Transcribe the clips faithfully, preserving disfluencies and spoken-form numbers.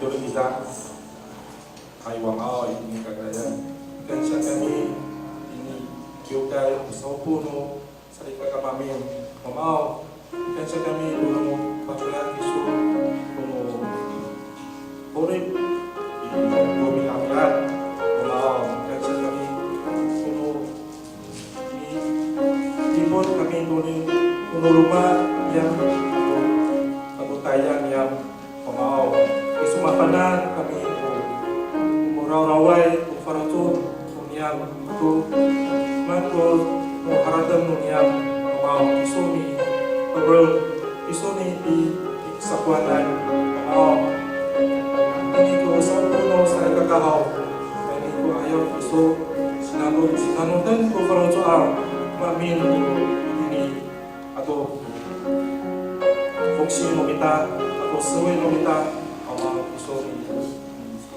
Kita, hay Wamaaw, ini kakarayan. Kansiya kami, ini kiwkay, o sa'opo no salikaka maemin, Wamaaw. Kansiya kami, o no, pacodaw kiso, o no, 'orip i romi'ami'ad, Wamaaw. Kansiya kami, o no, i, ipot kami, o no, o no loma' niyam, ato tayal niyam, Wamaaw. Kiso mafana' kami, o morawraway, o faloco' niyam to, maan ko no harateng no niyam, Wamaaw, kiso mi'oreng, kiso mi, pi, sakowanan, Wamaaw. Ini ko sa'opo no salikaka haw, ini ko ayaw kiso, sinano, sinanoten ko faloco'an, maemin ko ini, ato foksi no mita, ato sowal no mita, Wamaaw, kiso mi,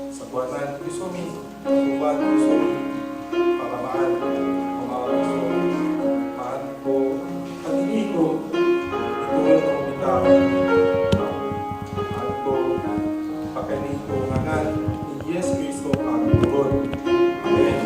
sakowanan kiso mi, kowan kiso mi, palamaan, Wamaaw, kiso maan ko, hatini ko, ito no mita, maan ko, pakayni ko ngangan ni Yis Kristo a mitolon. Amin.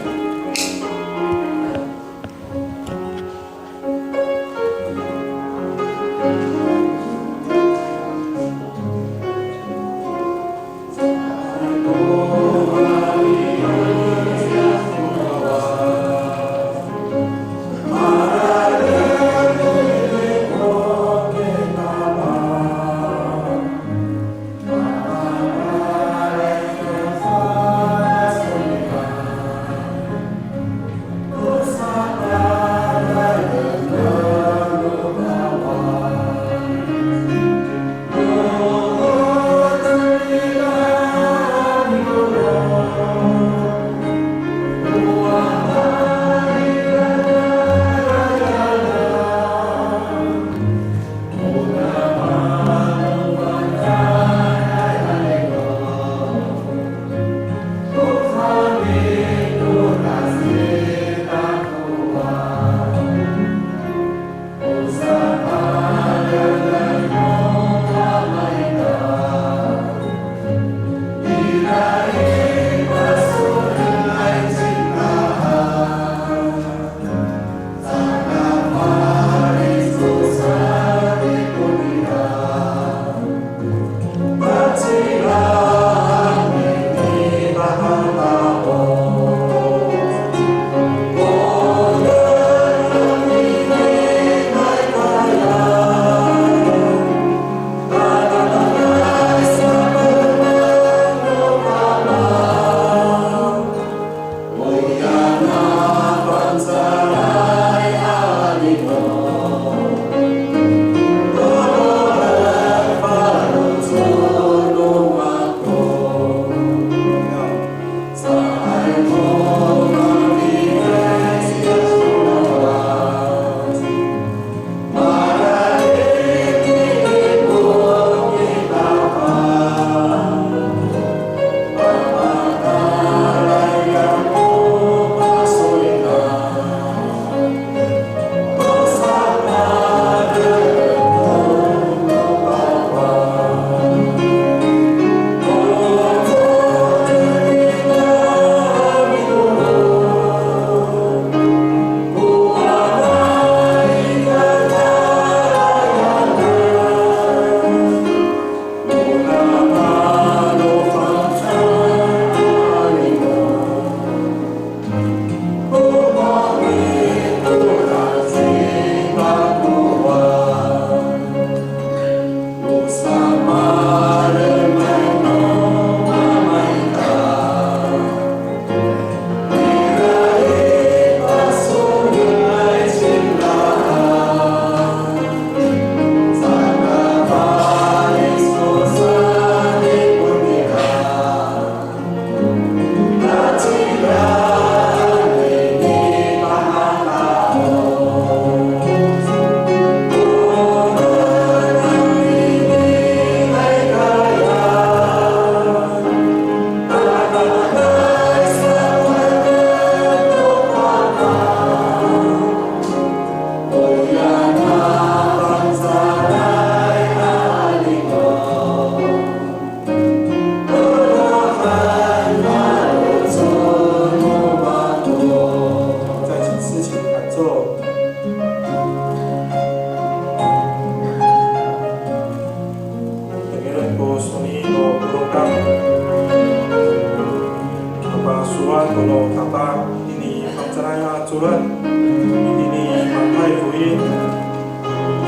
no Tapang itini Fangcalay a Codad, itini Mangay Foin,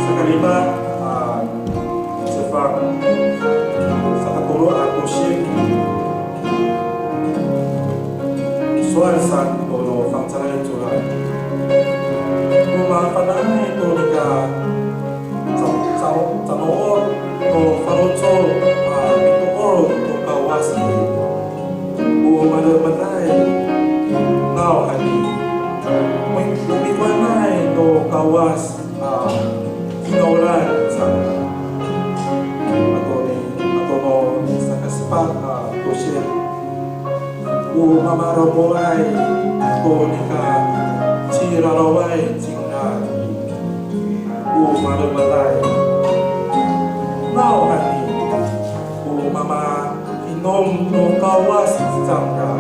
saka lima a cefang, saka tolo a tosir. Sowal sa to no Fangcalay Codad. O mafana'ay to nika ca-, ca-, canood no faloco' a mitoor to Kawas i, o malemeday nawhani, o mi-, o mikowanay to Kawas a finawlan sa. Ato ni, ato no sakasepat a tosir. O mamaropoay to nika ciraraway cingra i, o malemeday. Nawhani, o mamainom no Kawas cangra.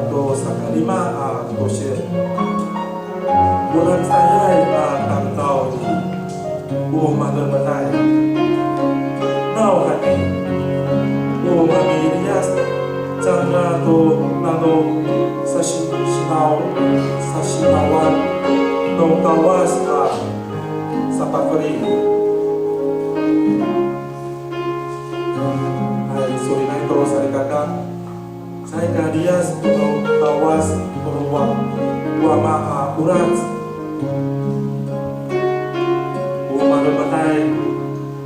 Ato sakalima a tosir. O lacayay a tamdaw i, o malemeday. Nawhani, o mamiliyas cangra to nano sasi-, sinaw-, sasinawan no Kawas a sapafeli. Hay, solinay to salikaka. Caay ka liyas to no Kawas to no wa-, Wama a Olah. O malemeday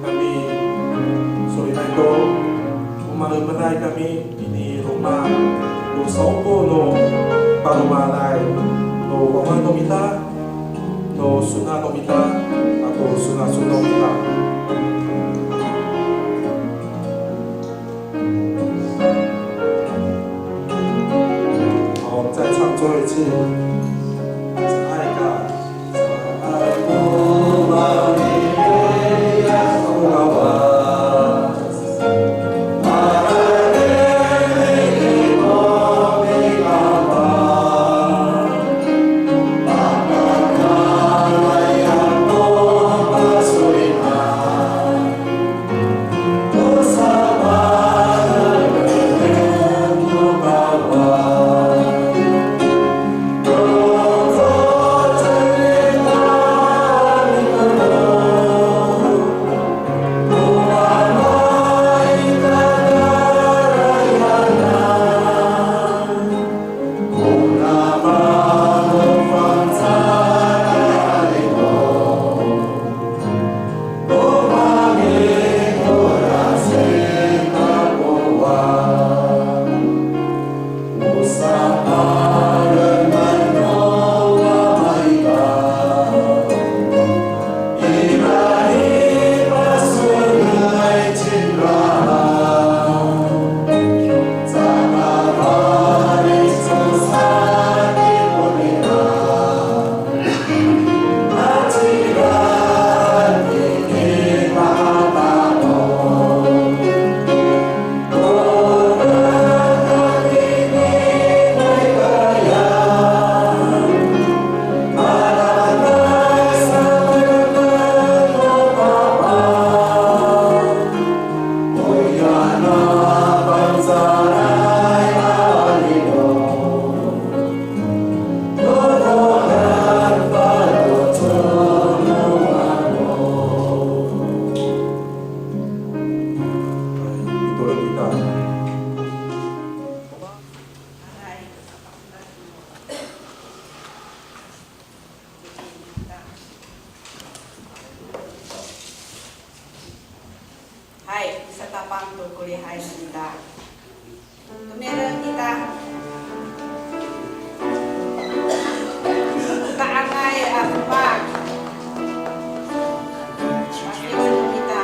kami, solinay to, o malemeday kami ini roma, o sa'opo no palomanay no Wama no mita, no Sona no mita, ato Sona Sona no mita. 好，我们再唱最后一次。Hay, misatapang to ko lihay no mita. Tomireng kita. Tangay a demak. Pakiwen no mita.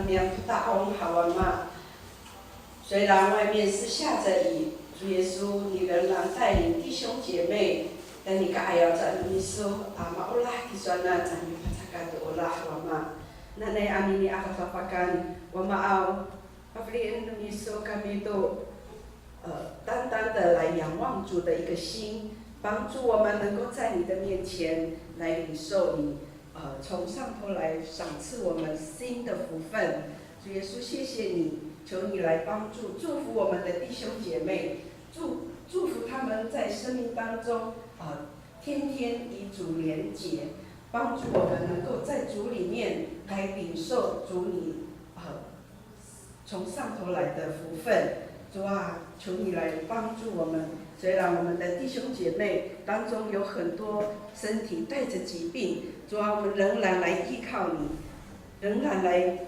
Niyam to ta'ong haw Wama. 虽然外面是下着雨，主耶稣，你仍然带领弟兄姐妹，等你 ka'ayaw no miso a maolah tisowanan a mipacakat to olah Wama. Nanay anini a katafakan Wamaaw, pafelien no miso kami to,呃，单单的来仰望主的一个心，帮助我们能够在你的面前来领受你，呃，从上头来赏赐我们新的福分。主耶稣，谢谢你，求你来帮助、祝福我们的弟兄姐妹，祝、祝福他们在生命当中，呃，天天与主连结，帮助我们能够在主里面来领受主你，呃，从上头来的福分。主啊，求你来帮助我们。虽然我们的弟兄姐妹当中有很多身体带着疾病，主啊，我们仍然来依靠你，仍然来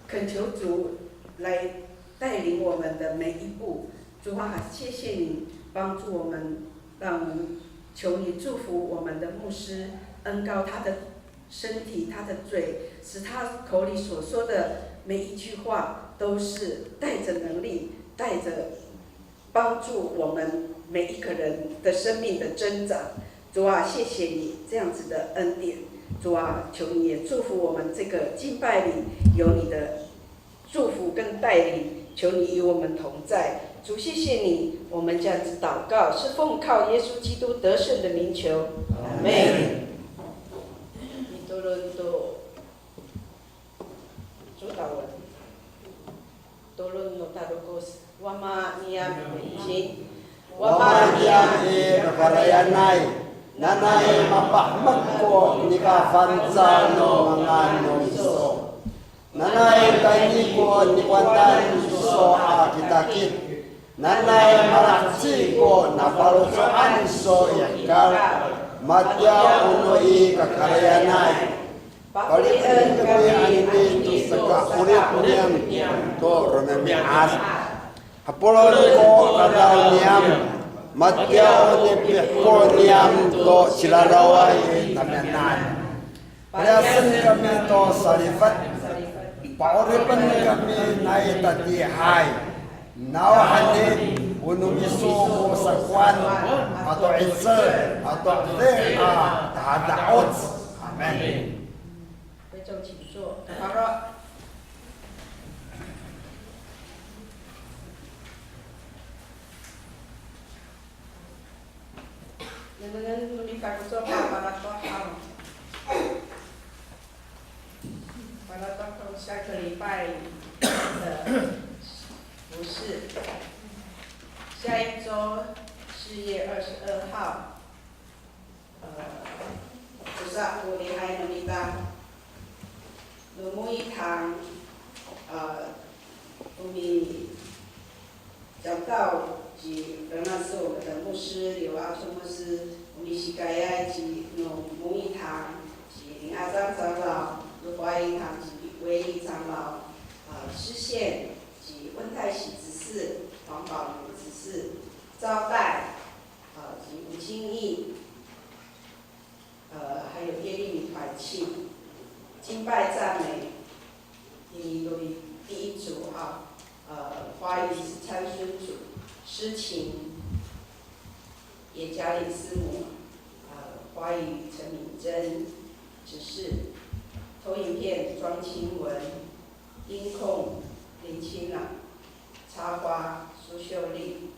恳求主来带领我们的每一步。主啊，谢谢你帮助我们，让我们求你祝福我们的牧师，恩膏他的身体，他的嘴，使他口里所说的每一句话都是带着能力，带着帮助我们每一个人的生命的增长。主啊，谢谢你这样子的恩典。主啊，求你也祝福我们这个敬拜里有你的祝福跟带领，求你与我们同在。主，谢谢你，我们这样子祷告，是奉靠耶稣基督得胜的名求，阿门。Mitolon to Codad, tolon no tadoko, Wama niyam i, Wama niyam i kakarayanay, nanay mapahemek ko nika fangcal no ngangan no miso. Nanay tayni ko nikowantan iso a kitakit. Nanay malaheci ko nafaloco'an iso i hekal, matiya o no i kakarayanay. Pafeli'en kami anini to saka'orip niyam to romi'ami'ad. Hapolon ko kadaw niyam, matiya o nipihepol niyam to ciraraway i tamiyanan. Paliyasen kami to salifet, pa'oripen kami nai tatiihay. Nawhani o no miso ko sakowan ato 'icel ato 'edil a tahada'oc. Amin. 会众请坐。Kaparo. Nengnengen no mita ko cowa, para to haw. Para to haw, 下个礼拜的服事。下一周四月二十二号，呃，就是啊，礼拜 no mita. No Moitan, a, o mi, 讲道及仍然是我们的牧师刘阿春牧师，o misikayay ci no Moitan ci 林阿章长老，no Huayi 堂及 Wei 长老，呃，施献及温泰喜执事、黄宝如执事，招待，呃，及吴清义， 呃，还有耶利米团契、敬拜赞美，第一，第一组哈，呃，花语是参孙组，诗情，叶嘉玲师母，呃，花语陈敏贞，指示，投影片庄清文，音控林清朗，插花苏秀丽。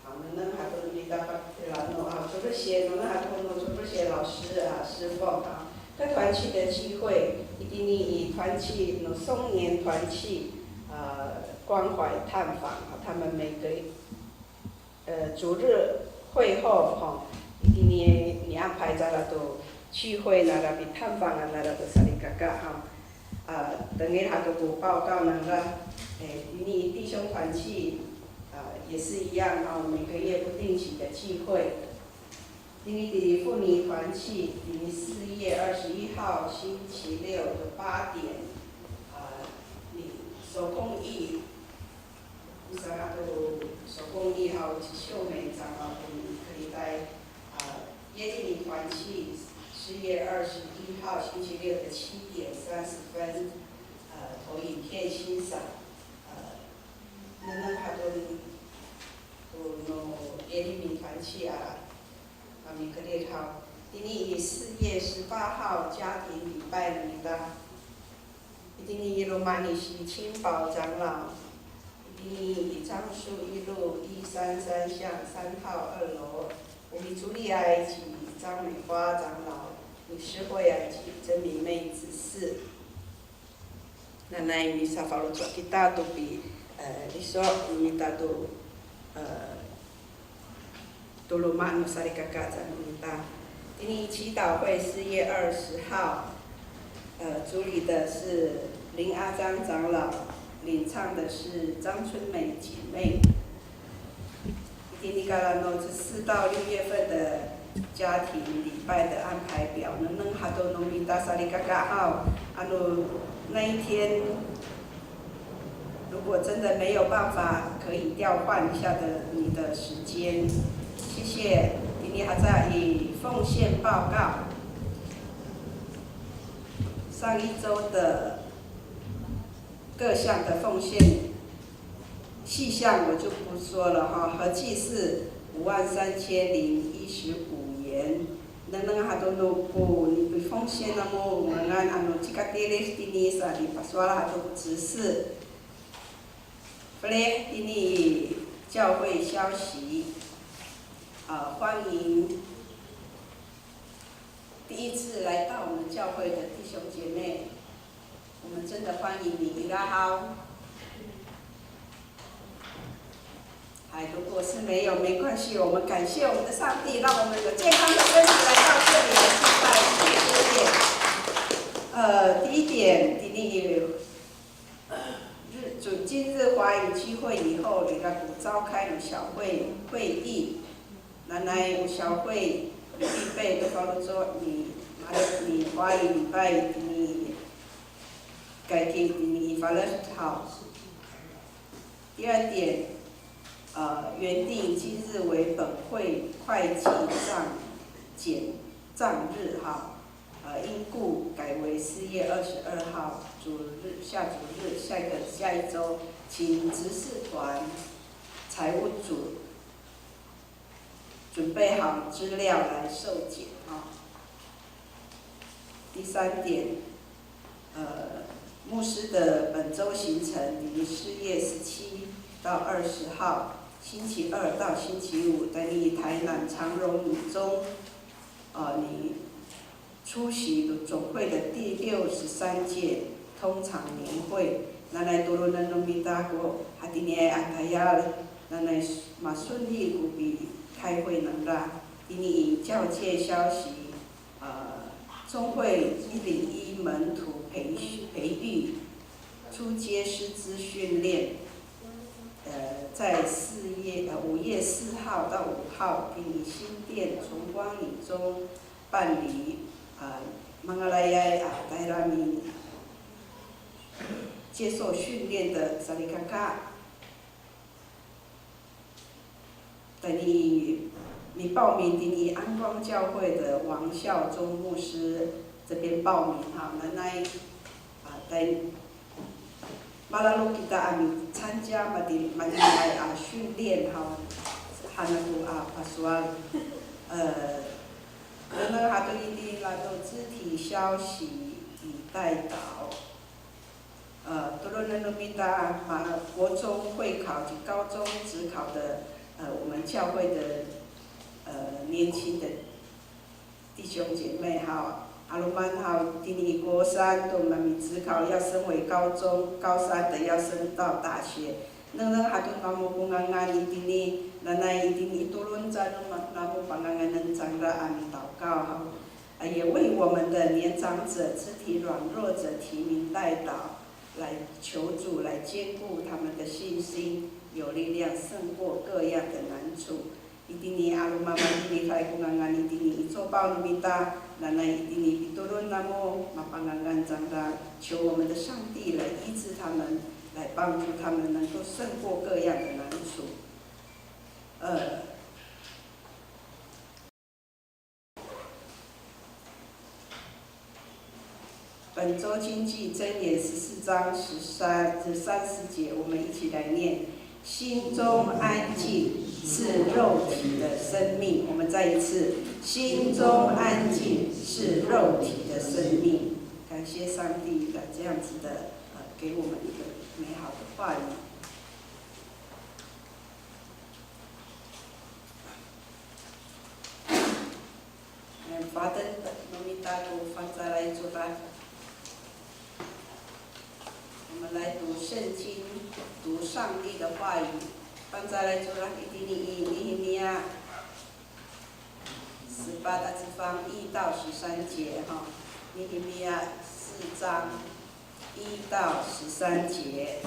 好，nengneng han to no mita patireng no, a, 陈若贤, nengneng han to no 陈若贤老师啊，侍奉啊。各团契的聚会，一定以团契，那松年团契，呃，关怀探访啊，他们每个，呃，主日会后哈，一定你安排在那都聚会那那边探访啊，那那都 salikaka 哈。 呃，等一下都不报告呢了。哎，印尼弟兄团契，呃，也是一样啊，我们每个月不定期的聚会。印尼妇女团契，印尼四月二十一号星期六的八点，呃，你手工艺 Misato 手工艺好，秀美长老可以带，呃，耶利米团契四月二十一号星期六的七点三十分，呃，投影愿欣赏，呃，能能哈多尼，我们耶利米团契啊，啊，每个月好。今天以四月十八号家庭礼拜的名单。 Itini i loma' ni Sicinpaw 长老, itini i 樟树一路一三三巷三号二楼, o micoliay ci 张美花长老, o misekoyay ci 曾明妹执事. Nanay misafaloco' kita to pi, eh, liso' no mita to, eh, to loma' no salikaka cangra. 今天祈祷会四月二十号，呃，主理的是林阿章长老，领唱的是张春梅姐妹。Itini kala no 这四到六月份的家庭礼拜的安排表，能能 hato no mita salikaka haw, ano 那一天 如果真的没有办法，可以调换一下的你的时间。谢谢。Ini haca i 奉献报告。上一周的各项的奉献细项我就不说了哈，合计是五万三千零一十五元。 Nengneng hato no ko nipifongsin namo ngangan ano cikatilid tini sa nipasowal hato ko 执事. Felih tini i 教会消息, 呃，欢迎第一次来到我们教会的弟兄姐妹，我们真的欢迎你，ira haw. 哎，如果是没有，没关系，我们感谢我们的上帝，让我们有健康的身体来到这里来敬拜，谢谢。呃，第一点，今天有，呃，日，主今日华语聚会以后，礼拜五召开了小会，会议。Nanay 小会预备的 follow 说，你，你华语礼拜，你，改天你发了好。 第二点，呃，原定今日为本会会计账检，账日哈，呃，因故改为四月二十二号主日，下主日，下一个，下一周，请执事团、财务组 准备好资料来受检啊。第三点，呃，牧师的本周行程，于四月十七到二十号，星期二到星期五，在你台南长荣女中，呃，你 出席总会的第六十三届通常年会。Nanay tolonen no mita ko hatiniay a tayal, nanay masunli ko pikahiway nangra. Tini i 教界消息，呃，中会一零一门徒培，培育，初阶师资训练，呃，在四月，呃，五月四号到五号，tini i 新店崇光女中 办理，呃，mangalayay a tayra mi 接受训练的 salikaka. Tini i 报名 tini i 安光教会的王孝忠牧师这边报名哈，nanay, 啊，在 Malalok kita a micanca mati, matiniay a 训练 haw, han ako a pasowal. 呃，可能 hato itini lato 肢体消息与代祷。呃，tolonen no mita 国中会考及高中指考的，呃，我们教会的，呃，年轻的 弟兄姐妹哈，'aloman haw tini i 国三 to mamic指考要升为高中，高三的要升到大学。Nengneng hato kamo ko ngangan itini, nanay itini i tolon cangra, namo panganganen cangra a mitawkaw haw. 啊，也为我们的年长者、肢体软弱者提名代祷，来求主来坚固他们的信心，有力量胜过各样的难处。 Itini 'aloman, matilifay ko ngangan itini i copaw no mita, nanay itini pitolon namo mapangangan cangra, 求我们的上帝来医治他们，来帮助他们能够胜过各样的难处。呃，本周金句箴言十四章十三至三十节，我们一起来念：心中安静是肉体的生命。我们再一次，心中安静是肉体的生命。感谢上帝的这样子的呃，给我们一个美好的话语。Father, no mita to fangcalay codad. 我们来读圣经，读上帝的话语。Fangcalay codad itini i Nehemia 十八的地方一到十三节哈，尼希米亚四章一到十三节。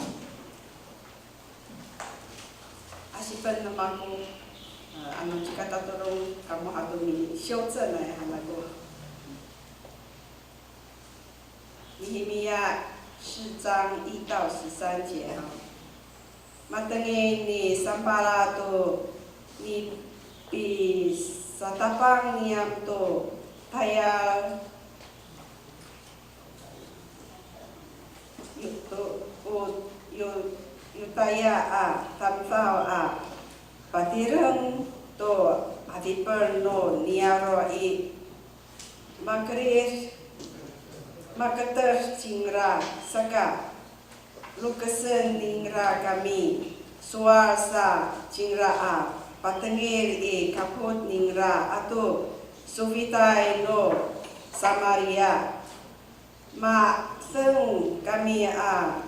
Asipen no mako, ano cika tatodong kamo ato mi修正 ay han ako. 尼希米亚四章一到十三节哈。Matengil ni Sanbalat to nipisatapang niyam to tayal to, o, Yo-, Yotaya a tamdaw a patireng to 'adipel no niyaro' i, makerid, maketer cingra saka lokesen ningra kami, sowal sa cingra a patengil i kapot ningra ato sofitay no Samaria. Ma'edeng kami a,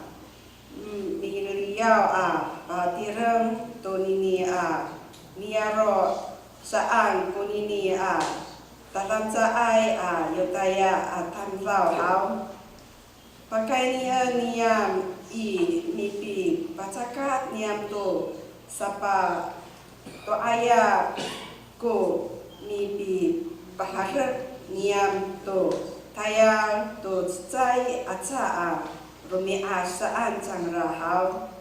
mm, miliyaw a patireng tonini a niyaro' saan konini a tatancaay a Yotaya a tamdaw haw. Pakaynien niyam i, mipipacakat niyam to sapato'aya ko mipipaherek niyam to tayal to cecay aca a romi'ad saan cangra haw.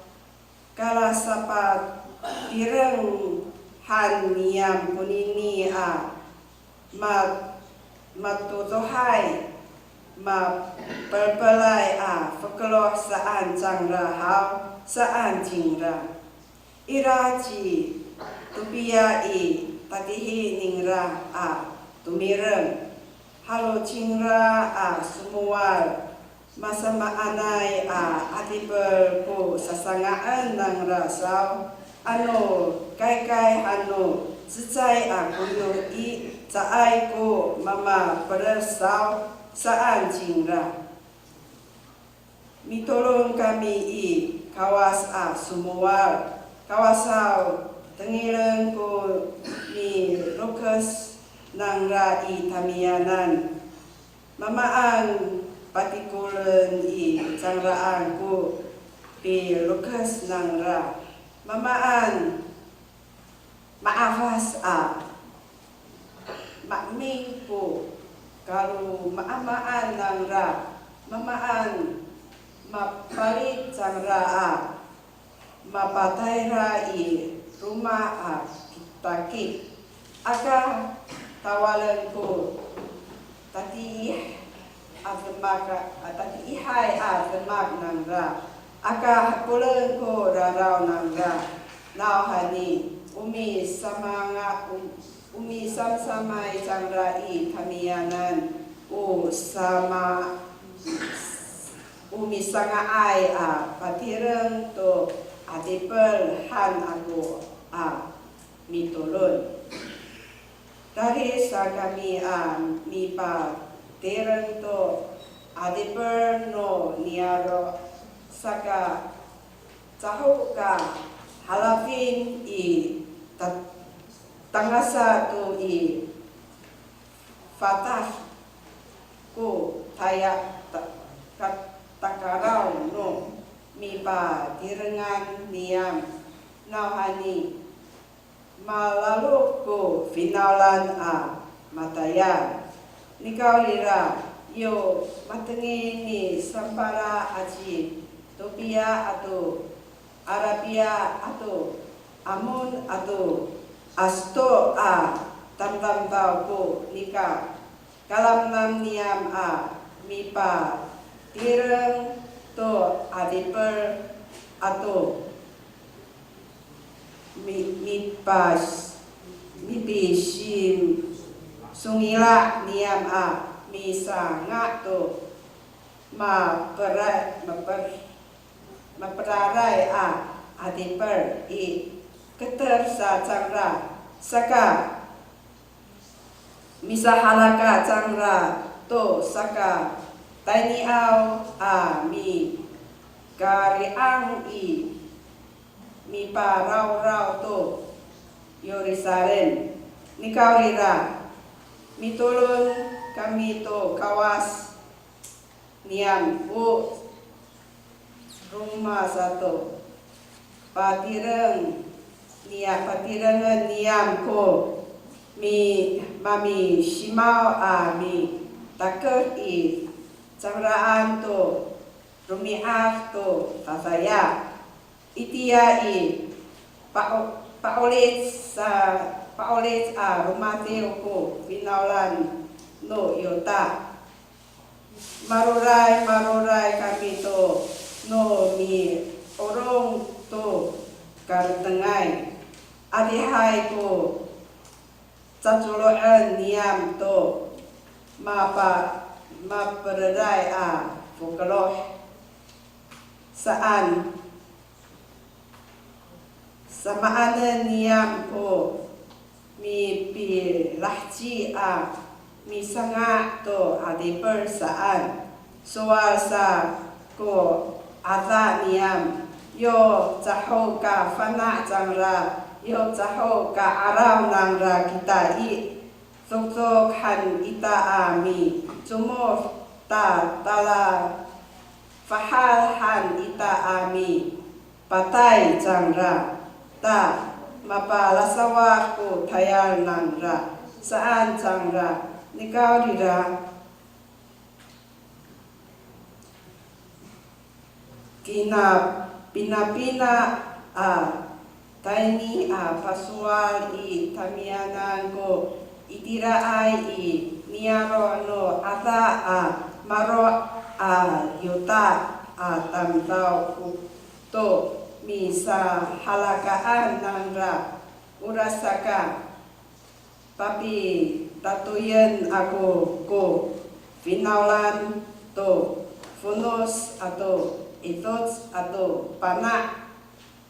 Kalasapatireng han niyam konini a ma-, matotohay, mapelpelay a fokeloh saan cangra haw, saan cingra. Ira ci Topiya i, tatihi ningra a tomireng. Halo cingra a somowal, masamaanay a 'adipel ko sasanga'en nangra saw, ano kaykay hano cecay a koyo i, caay ko mamaperes saw, saan cingra. Mitolon kami i Kawas a somowal. Kawasaw, tengilen ko milokes nangra i tamiyanan. Mamaan patikolen i cangraan ko pilokes nangra. Mamaan ma'afas a maemin ko kalomaamaan nangra, mamaan mapalit cangra a mapatayra i loma' a kitakit. Aka tawalen ko tatiih a demak, a tatiihay a demak nangra. Aka hapolen ko raraw nangra. Nawhani, o misamanga, o, o misamsamay cangra i tamiyanan, o sama, o misanga'ay a patireng to 'adipel han ako a mitolon. Tali sa kami a mipatireng to 'adipel no niyaro', saka caho ka halafin i ta-, tangasa to i fatad ko taya ta-, ka-, takaraw no mipatirengan niyam. Nawhani, malalok ko finawlan a matayal. Nikawrira, yo matengil ni Sanbalat aci Topiya ato Arabiya ato Amon ato Asdod a tamdamdaw ko nika kalamnam niyam a mipa-, Tireng to 'adipel ato mi, mipas, mipisim songila' niyam a misanga' to mapera, maper, maperaray a 'adipel i, keter sa cangra, saka misahalaka cangra to sakatayniaw a mikari'ang i, miparawraw to Yerusalem. Nikawrira, mitolon kami to Kawas niyam o roma sato. Patireng niya, patirengen niyam ko mi, mamisimaw a mitaked i cangraan to romi'ad to dadaya. Itiya i, pa'o, pa'olic sa, pa'olic a romadiw ko finawlan no Yuta. Maroray, maroray kami to no mi'orong to karetengay. Adihay ko cacolo'en niyam to mapa, mapereray a fokeloh. Saan, samaanen niyam ko mipilaheci a misanga' to 'adipel saan. Sowal sa ko ada niyam, yo caho ka fana' cangra, yo caho ka 'araw nangra kita i, dokdok han ita a micomod ta talafahad han ita a mi patay cangra, ta mapalasawad ko tayal nangra saan cangra. Nikawrira, kina pinapina a tayni a pasowal i tamiyanan ko itiraay i niyaro' no ada a maro' a Yuta a tamdaw ko to misahalakaan nangra, orasaka papitatoyen ako ko finawlan to fonos ato 'idoc ato pana',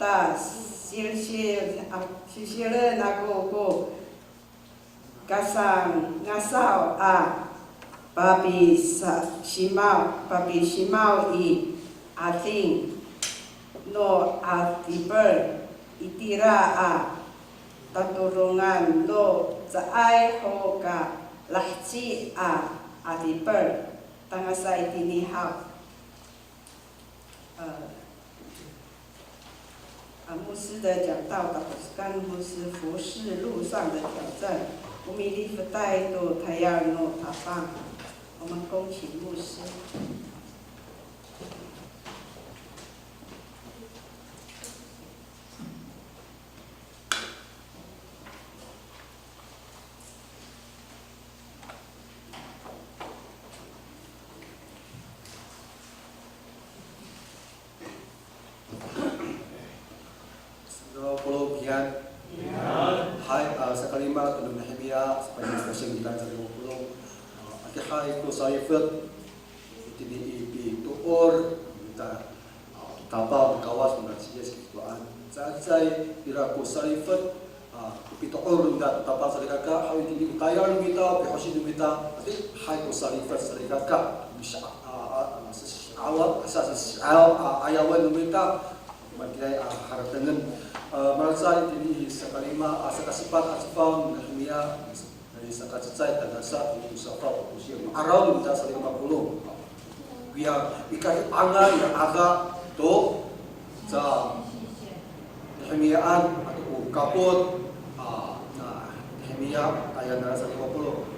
ta silsil, a, silsilen ako ko kasangasaw a papisa, simaw, papisimaw i 'ading no 'adipel, itira a tatodongan no caay ho ka laheci a 'adipel. Tangasa itini haw. 呃，啊，牧师的讲道，跟牧师服侍路上的挑战，o milifetay to tayal no Tapang。我们恭请牧师。Salikaka polong, piyan. Hay, a, sakalima to no Nehemiya, sepanjang pasing kita salikaka polong. A, adihay ko salifet, itini i pitoor, kita, a, tapang no Kawas, no Yis Kristoan. Cacay ira ko salifet, a, pitoor no kita tapang salikaka, haw itini i tayal no mita, pihosi no mita, adihay ko salifet salikaka, misa, a, a, a, sisi'aw, sa sisi'aw, a, ayawen no mita, matiraay a haratengen. A, malacecay itini i sakalima, a, sakasepat a cefang, Nehemiya, Nani sakacecay tangasa to safaw to siyam. Ma'araw no mita salikaka polong. Koya mikari'angan a ada to sa Nehemiyaan ato ko kapot, a, na Nehemiya, tayal nangra salikaka polong.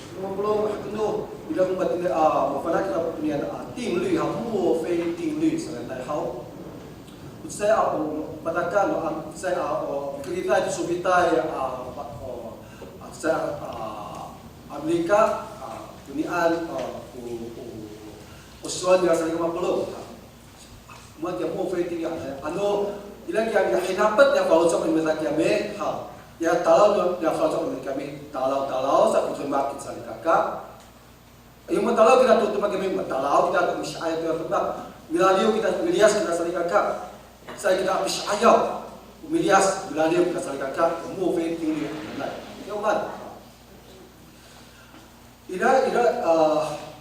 Salikaka polong, hakeno, ira ko matini, a, mafana' kira ko tonian, a, 定律 haw, 墨菲定律 sanay haw. O cecay a, o, patakan, o, a, o cecay a, o, mikeriday to sofitay, a, o, a, cecay a, a, Amerika, a, tonian, a, o, o, O sowal nira salikaka mapolong. Mo tiya mo fay tiya, ano, ira kiya hinapet niya faloco' no mita kiyami, ha. Ya talaw niya faloco' no mita kiyami, talaw, talaw sa ko demak salikaka. Ayo matalaw kita to demak kiyami, matalaw kita to misi'ayaw to demak. Milaliw kita, miliyas kita salikaka. Sa kita pisi'ayaw, miliyas, milaliw kita salikaka, mo fay tiya. Nanay. Ira, ira, a,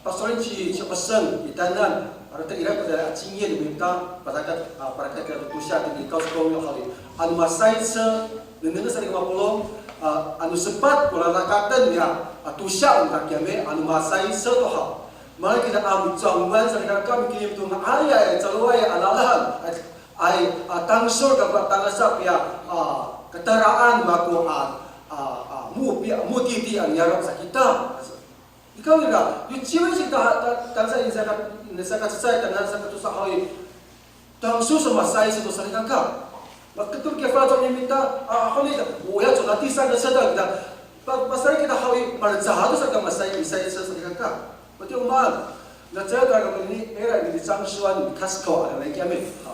pasoren ci, ci Oseng, i Taynan, ira ko tada a cingin mita, parakat, a, parakat kita to siya, tini kaw sa ko yo hali. Ano masayse, nengneng sa ni mapolong, a, ano sepat, ko lalakaten ya, a, to siya, ang kakiyami, ano masayse to ha. Mala kita a micangwan sa ni kakami, kini to nga'ayay, caloway, a lalan, a, Ay, a, tangsol kako tangasa piya, a, kataraan mako a, a, a, mo, piya, mo titi a niyaro' sa kita. Ikaw ira, yo ciwen sa kita, ta, tangasa ini saka, ini saka cecay, tangasa saka tosa haw i. Tangsol sa masayse to salikaka. Maketol kiya faloco' no mita, a, haw ni ta, o ya, so nati sa, nasa ta kita. Pa, pasayra kita haw i, malecad to sa ka masay, masayse salikaka. Matiya o maan. Na caay to kako ni, ira, ni Cangsuan, ni Costco, a, nai kiyami. Ha.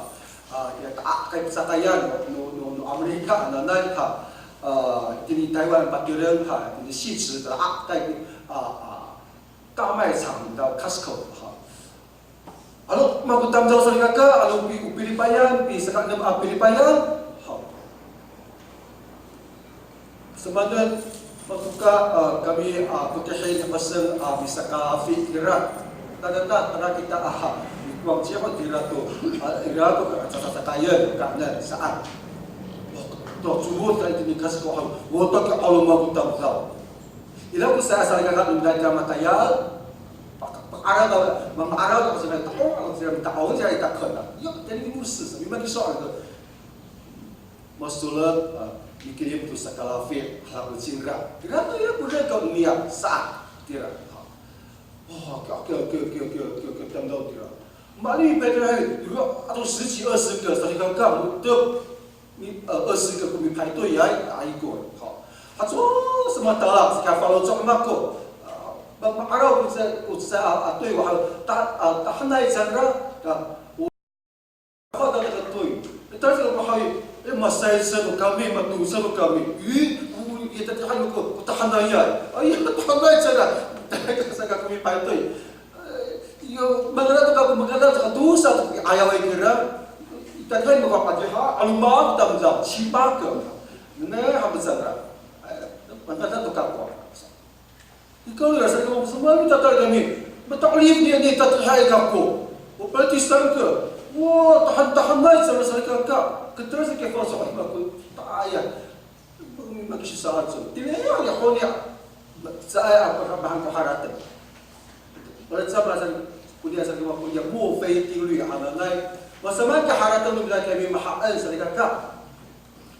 A, ya, ta'akay pacakayan, no, no, no Amerika, a, nanay, ha. A, itini Taywan, patireng, ha, itini 汐止, ta'akay, a, a, 大卖场 no Costco, ha. Ano mako tamdaw salikaka, ano pi, o pilipayan, pi saka enem a pilipayan. Ha. Samanen, matoka, a, kami, a, kotihi ni Paseng, a, misakalafi kira. Tada, tada kita, a, mikowan ciho kira to, a, ira to ka, sasakayen, kaenen, saan. To, cumod, ta itini Costco, ha, o, taki 'alo mako tamdaw. Ira ko sa, salikaka, no mita matayal, pa, pa'araw, mama'araw, sila ta'ong, sila ta'ong, sila itaken. Yo, tini musu, sa, mimaki soal to. Masolet, a, mikilim to sakalafi, hala ko cingra. Ira to ira ko reka niya, sa, tira. O, ke, ke, tamdaw tira. Mali, pwede, ira, ato 十几、二十个, salikaka, motep, mi, a, 二十个 ko mi排队 ya, ay ko, ha. Haco, sa matala, saka faloco' mako. A, ma, ma'araw ko sa, ko sa, a, a, 队伍, ha, ta, a, tahanay cangra, ka, Ako, tata katoy. E, tata ko hay, e, masayse to kami, matosa to kami. E, o, e, tata hay ko, ko tahanayay. Ay, tahanay cangra. Tata ka sa kako mi 排队. E, yo, mangala to kako, mangala to ka tosa to, ayaway kira. Tata hay mako kadiha, ano ma, tamdaw, 七八个. Ne, ha, cangra. E, mangala to kako. Ikaw ira sa ko, sa mami tatay kami. Mata'elif niya ni tatihay kako. O, pati saan ka. Wa, tahan-tahanay sa salikaka. Keter sa kiya faloco' mako. Taya. Makisisaan sa. Tiniya ya koniya. Sa aya ako, mahaen ko harateng. Para sa, para sa, koniya sa, koniya mo fay tiloy hananay. Masamaan ko harateng no mita kami mahaen salikaka.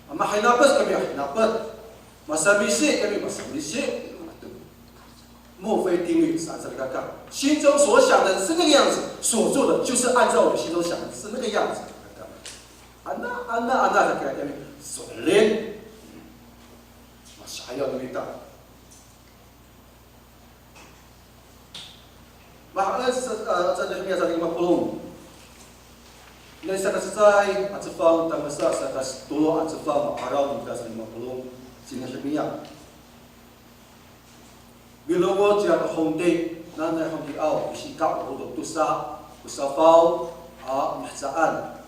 Mahinapet kami, hinapet. Masamisi kami, masamisi. Mo fay tiloy saan salikaka. 心中所想的是那个样子，所做的就是按照我们心中想的是那个样子。Ana, ana, ana, salikaka kami. So'elin. Masi'ayaw no mita. Mahaen sa, a, sa Nehemiya salikaka mapolong. Nai saka cecay a cefang tangasa saka tolo a cefang ma'araw no mita salikaka mapolong ci Nehemiya. Milongoc cira to hongti, nanay hongtiyaw, misika' to tosa ko safaw a mihecaan.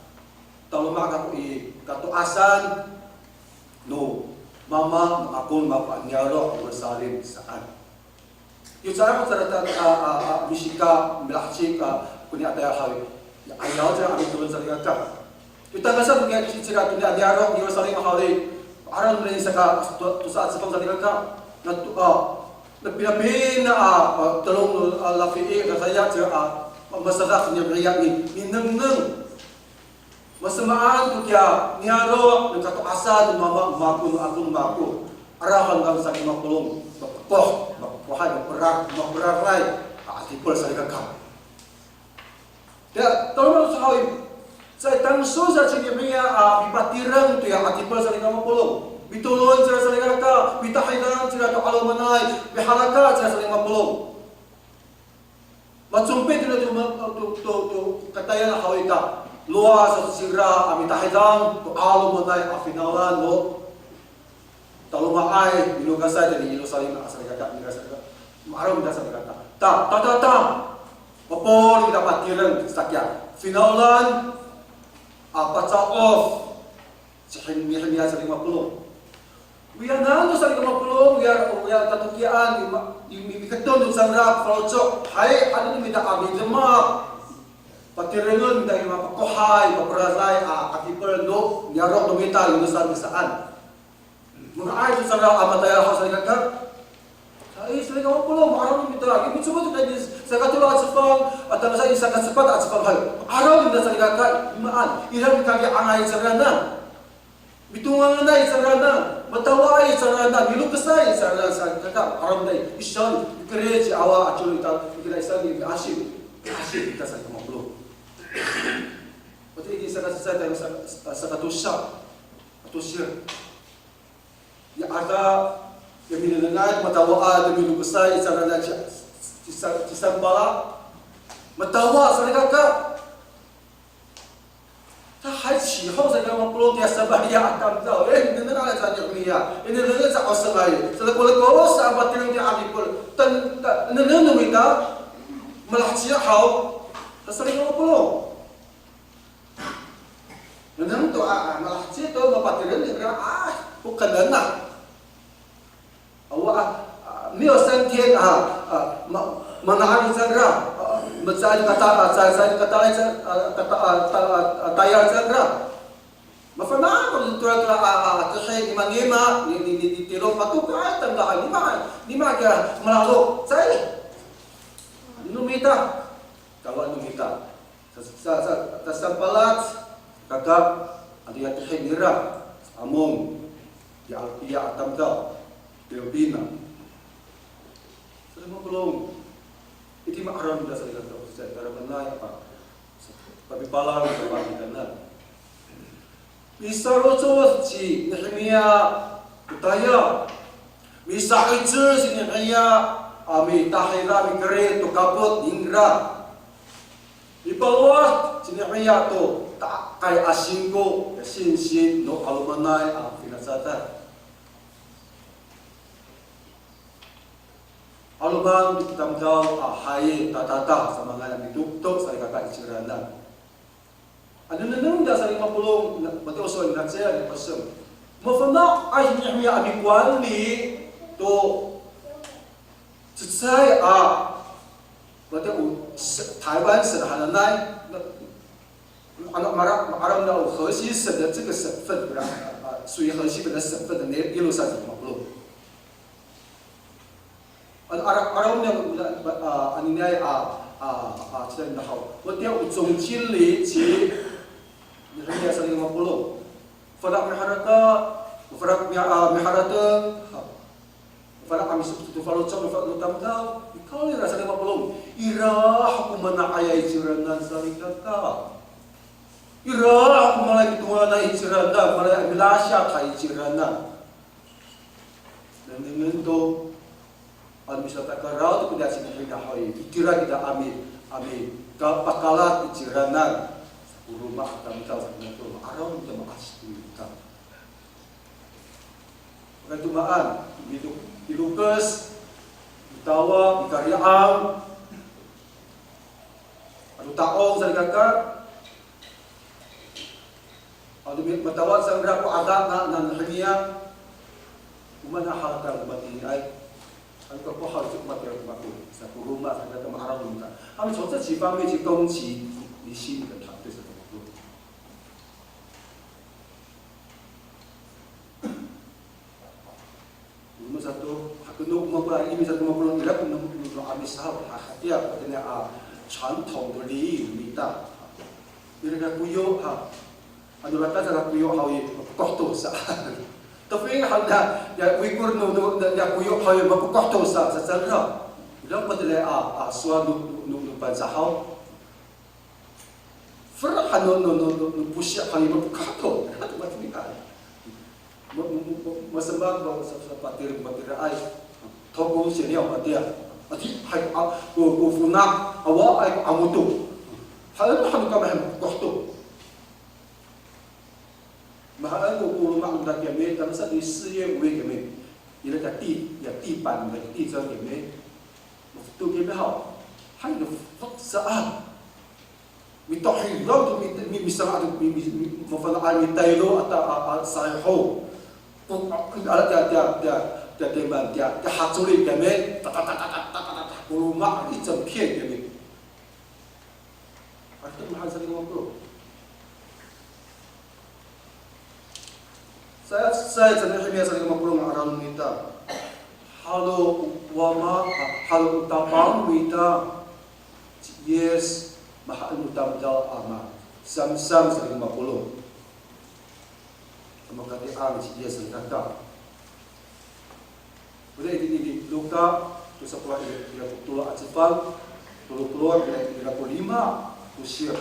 Taloma' kako i kato'asan no mama no akong mako a niyaro' Yerusalem saan. Yo caay ho cira ta, a, a, a, misika', milaheci, a, koniya a tayal haw i. Ya, ayaw cira a mitolon salikaka. Yo tangasa to kiya cira koniya a niyaro' Yerusalem haw i. Ma'araw nai saka to, tosa a cefang salikaka. Na to, a, na pinapina a, a, telong, a, lafi'i, a, saya cira, a, masadak niya, niya, ni, ninengneng. Masamaan to kiya niyaro' no kato'asan no mama mako no akong mako. Arahan kami salikaka mapolong, mapokoh, mapokohay, maperar, maperaray, a, 'atipel salikaka. Tiya, taloma' sa haw i, caay tangsol sa ci Nehemiya a mipatireng toya 'atipel salikaka mapolong. Mitolon cira salikaka, mitahidan cira to 'alomanay, mihalaka cira salikaka mapolong. Macompit to, to, to, to, to katayal haw ita. Lowad sato cingra a mitahidang to 'alomanay a finawlan no taloma'ay, milokasay tayni Yerusalem a salikaka, ma'araw kita salikaka. Ta, ta, ta, ta. Mapolong kita patireng sakiya finawlan a paca'of. Ci Nehemiya salikaka mapolong. Oya nano salikaka mapolong, oya, oya tatokian, mi, mi, miketon to cangra faloco', hay, ano no mita a midemak. Patirengen mita i mapakohay, maperasay a, a kipel no niyaro' no mita Yerusalem saan. Manga'ay to cangra a matayal haw salikaka. Ay, salikaka mapolong, ma'araw no mita. Kimicomod to tayni sakatolo a cefang, a tangasa i sakasepat a cefang haw. Ma'araw no mita salikaka, maan. Ira mikaki'angay cangraan. Mitonganganay cangraan, matawaay cangraan, milokesay cangraan salikaka, ma'araw no mita i. Isaan, mikeric awa a colo ita, mikeric isaan, miasip. Miasip kita salikaka mapolong. Wata i saka, saka, saka, sakatosa. Ato sir. Ya ada, ya minengnengay, matawaay, ya milokesay cangraan ci, ci, ci Sanbalat. Matawa salikaka. Ta hay, ciho salikaka mapolong tiya sabaliya a tamdaw. E, nengneng a sa Nehemiya. E, nengneng sa 'osengay. Sa lekoleko sa a patireng tiya a kipel. Tan, ta, nengneng no mita. Malaheci haw. Ta salikaka mapolong. Nengneng to a, a, malaheci to, mapatireng ningra a, o kenen a. Awa, a, a, 没有升天 a, a, ma, mana'ad cangra, a, macecay kata, a, cecay, cecay katalay can, a, kata, a, ta, a, tayal cangra. Mafana' ko tora, tora, a, a, tihi nimanima, ni, ni, ni, ni tilong matokay, tangga, a, nima, nima kiya malalok, cecay. No mita, kawa no mita. Sa, sa, sa, ta Sanbalat, kaka, ano ya tihi nira, Amon, ya, ya a tamdaw, Pilipina. Salikaka mapolong, iti ma'araw no mita salikaka, sa taramanay, apa, papipalang, sa pamitanan. Misarocod ci Nehemiya to tayal. Misa'icel ci Nehemiya a mitahira, mikerid to kapot ningra. Mipalowad ci Nehemiya to ta'akay a singko, ya sinsin no 'alomanay a finacadan. 'Aloman no tamdaw a hay, tatata, samanga'ay a mitoktok salikaka i ciranan. Ano nengneng ita salikaka mapolong, na, matiya o sowal, na cecay a pasem. Mafana'ay ci Nehemiya a mikowanli to cecay a, matiya o se, Taywan sen hananay, na, ano mara, ma'araw no o 河西省的这个省份，不是，啊，属于河西省的省份的那一路上怎么不？ Ano ara, araw niya, a, aniniay a, a, a, cila haw. Watiya o 总经理 ci, nihaniya salikaka mapolong. Fana' miharaka, fana' mi, a, miharateng, ha. Fana' a misok to faloco', fana' no tamdaw. Ikawrira salikaka mapolong. Ira ko mana'ayay ciranan salikaka. Ira ko malay mitonganay ciranan, malay milasiyakay ciranan. Nengnengen to, ano misatakaraw to koniya ci Nehemiya haw i, itira kita a mi, a mi, ka, pakalat i ciranan. Sa ko roma a tamdaw sa koniya to, araw no mita ma'asip to kita. Pakayni to maan, milo, milokes, mitawa, mikari'ang, ato ta'ong salikaka. Ato mi, matawa cangra ko ada na, na Nehemiya, o maan a harateng ko matiniay. Ano kako harateng ko matiniay ko mako, sa ko roma, sa kata ma'araw no mita. 他们从这几方面去攻击离心的团队，是怎么做？ Roma sato, hakeno ko mako, imi sato mako, ira ko no, no, no 'Amis haw, ha, hatiya ko tini a, 传统的礼仪 no mita. Ira ko koyo, ha. Ano rakat sa ko koyo haw i, mapokoh to sa. Tafing haw na, ya, Uyghur no, no, no, ya koyo haw i, mapokoh to sa, sa cangra. Ira ko tini a, a, sowal no, no, no, no Pangcah haw. Fera' han no, no, no, no, no posi' han i, mapokoh to. Ira to matini a. Ma, ma, ma, masemak, ma, sa, sa, patir, patiraay. Tokong siniyaw, patiya. Adihay ko, ko, ko fona', awaay ko 'amo to. Haen, haen kami, haen ko to. Mahaen ko, ko loma' no mita kiyami, tangasa i 四月、五月 kiyami. Ira ka ti, ya 地板 no mita 地砖 kiyami. Mafeto kiyami haw. Hay no fek saan. Mitohilaw to mi, mi, misanga' to mi, mi, mi, mafana'ay mitaylo ata a, a, sayho. Ko, a, tiya, tiya, tiya, tiya, tiya, tiya, tiya hacoli kiyami. Ta, ta, ta, ko loma' i 整片 kiyami. Ato mahaen sa lima polo'. Saya, saya, sa nihimiya sa lima polo' a 'araw no mita. Halo Wama, a, halo o Tapang no mita ci Yis, mahaen o tamdaw a Ama. Samsam sa lima polo'. Makati'ang ci Yis salikaka. Ora itini i Luka, tosa polo' ira ko tolo a cefang, tolo polo' ira, ira ko lima, ko siyo.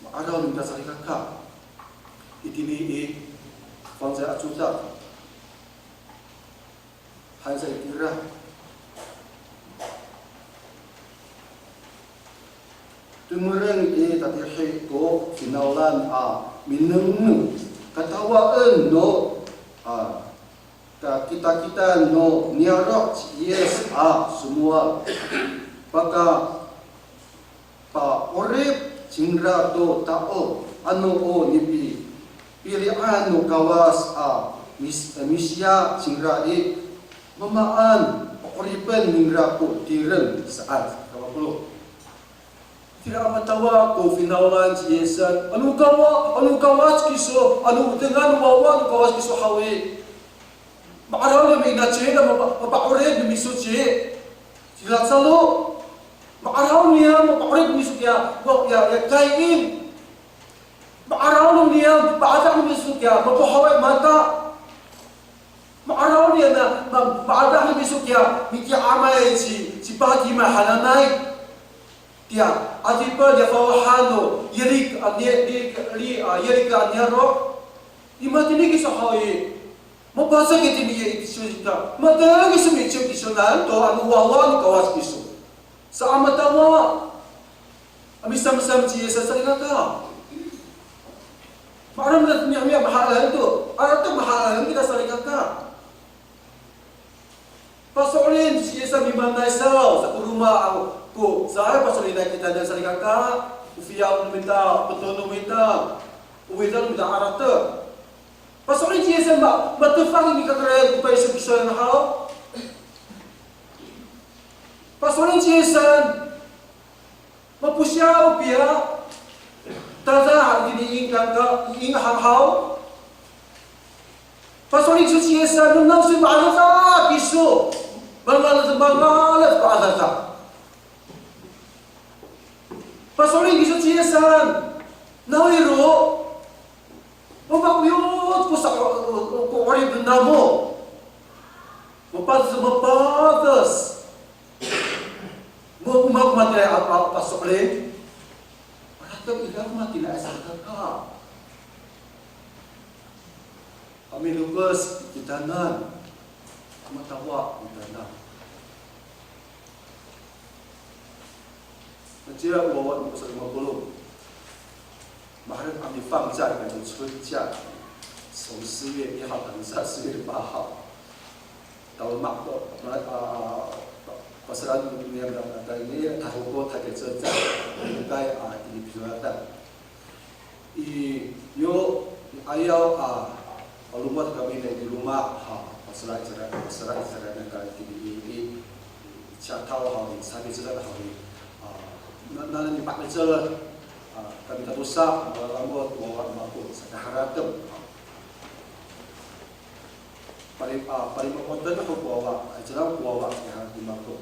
Ma'araw no mita salikaka. Itini i Fangcalay a Codad. Haen sa itira. Tomireng i tatihi ko finawlan a minengneng, katawaen no, a, kakitakita no niyaro' ci Yis a somowal. Paka pa'orip cingra to tao, ano o nipipilian no Kawas a mis-, Misiya cingra i, mamaan pa'oripen ningra ko tireng saan. Kawa polo'. Tira a matawa ko finawlan ci Yisan, ano Kawa, ano Kawas kiso, ano o tengilan no wawa no Kawas kiso haw i. Ma'araw no mi, ina ci, na mapa-, mapa'orip no miso ci, ci Lasaro. Ma'araw niyam mapa'orip no miso kiya, wa, ya, ya Kayin. Ma'araw no niyam mapa'adah no miso kiya, mapohaw i mata. Ma'araw niyam na, ma-, mapa'adah no miso kiya, miti'amay ci, ci Patima hananay. Tiya, adipen ya fawahan no Yerik, a, ni, ni, ni, a, Yerika niyaro'. Ni matini kiso haw i. Mapasa kitini i tisoy kita. Matini kiso miciw kiso nan to, ano wawa no Kawas kiso. Sa a matawa. A misamsam ci Yisan salikaka. Ma'araw niyam, niyam mahaen to. Ara to mahaen kita salikaka. Paso'elin ci Yisan mimaanay saw, sa ko roma, a, ko, sa paso'elinay kitanan salikaka, o fiyaw no mita, peto no mita, o widang no mita a 'aratep. Paso'elin ci Yisan ma, matefang i nikakeren ko payso kisoyan haw. Paso'elin ci Yisan, maposiyal piya, tada itini i kangka, i hanghaw. Paso'elin kiso ci Yisan, no nawsi ma'adada kiso, mangalef, mangalef ko adada. Paso'elin kiso ci Yisan, nawiro, mamaoyot ko sa, ko 'orip namo. Mapades, mapades. Mo, mo, matira a, a, paso'elin. Ato ira matira a salikaka. A milokes kitanan. Matawa kitanan. Maciya o wawa no Kawas a lima polo'. Maherek a mifangcal i, 春假, 从四月一号 tangasa 四月八号. Talomak to, a, a, pasaran niyam a, a, ini, Tahoko, Tahoko, Tahoko, a, ini pisowadan. I, yo, i 'ayaw a, a, lomowad kami i loma', ha, pasera' i, pasera' i, pasera' i, i, i, i, i Ciyataw haw i, sapi'icel haw i, a, na, na, nipa'icel, a, kami tatosa, a, lalamo' ko wawa no mako, saka harateng. Pali-, a, palimokoten ho ko wawa, a, icel ho ko wawa, saka harateng mako.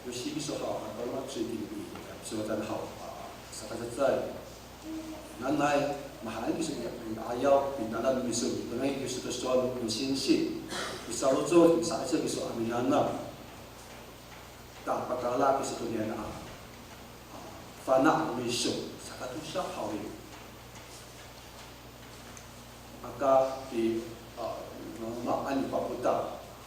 Yo siki so haw, a, palimokoten so itini i, a, pisowadan haw, a, saka cecay. Nanay, mahaen kiso i 'ayaw, pinangan miso, tengil kiso to sowal no singsi. Misaloco, misa'icel kiso a minanam. Ta, pakala kiso to niyan a, a, fana' no miso, saka tosa haw i. Aka i, a, maan i papotal.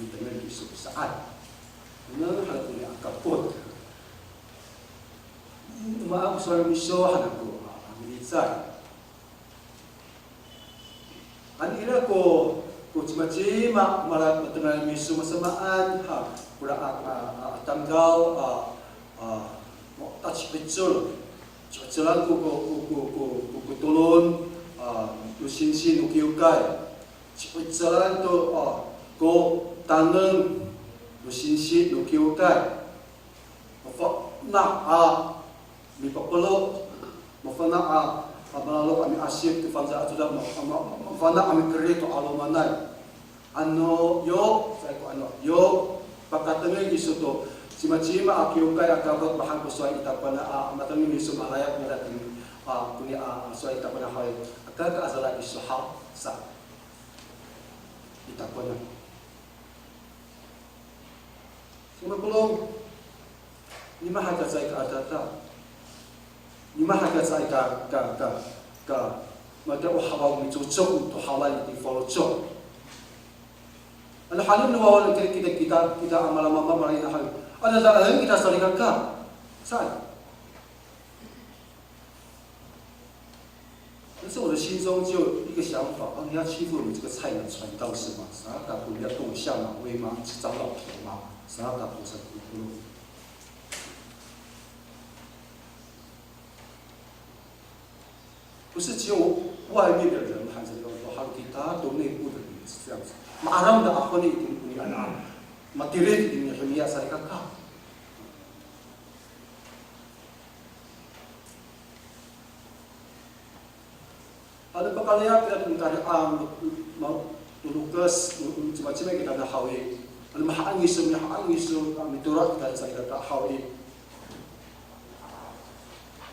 mitengil kiso saan. Nengneng han ako niyam a kapot. O maan ko sowal no miso han ako a milicay. Ano ira ko, ko cimacima mala matengil miso masamaan, ha, kora a, a, a, a tamdaw, a, a, mo, ta ci'icel. Ci'icelan ko, ko, ko tolon, a, no singsi no kiwkay. Ci'icelan to, a, ko taneng no singsi no kiwkay. Mafana' a mipapelo, mafana' a, a, malalok a miasip to fangcal a codad, ma-, ma-, ma-, mafana' a mikerid to 'alomanay. Ano yo, caay ko ano yo, pakatengil kiso to cimacima a kiwkay a kafot mahaen ko sowal i takowanan a, matengil kiso malayap nira tini, a, koni a, a, sowal i takowanan haw i, aka ka asala kiso haw sa i takowanan. Saka mapolong, nima hakiya caay ka adada. Nima hakiya caay ka, ka, ka, ka, matiya o hawaw micocok to hawaw i faloco'. Ano hanim no wawa kita, kita, kita, kita a malamamad, mala ina haw. Adadaen kita salikaka. Saan. 但是我的心中只有一个想法，啊，你要欺负我们这个菜鸟传道是吗？Saka ko, 你要跟我下马威吗？是长老头吗？Saka ko sa ko, 不是只有外面的人还是要说 halo kita 都内部的人是这样子。Maaram da ako ni itini ko ni anak. Matirid itini hiniya salikaka. Ano pakayni kita to mitari'ang, ma-, tolokes, cimacima kita na haw i. Ano mahaen iso, mahaen iso, a, mitoro' kita salikaka haw i.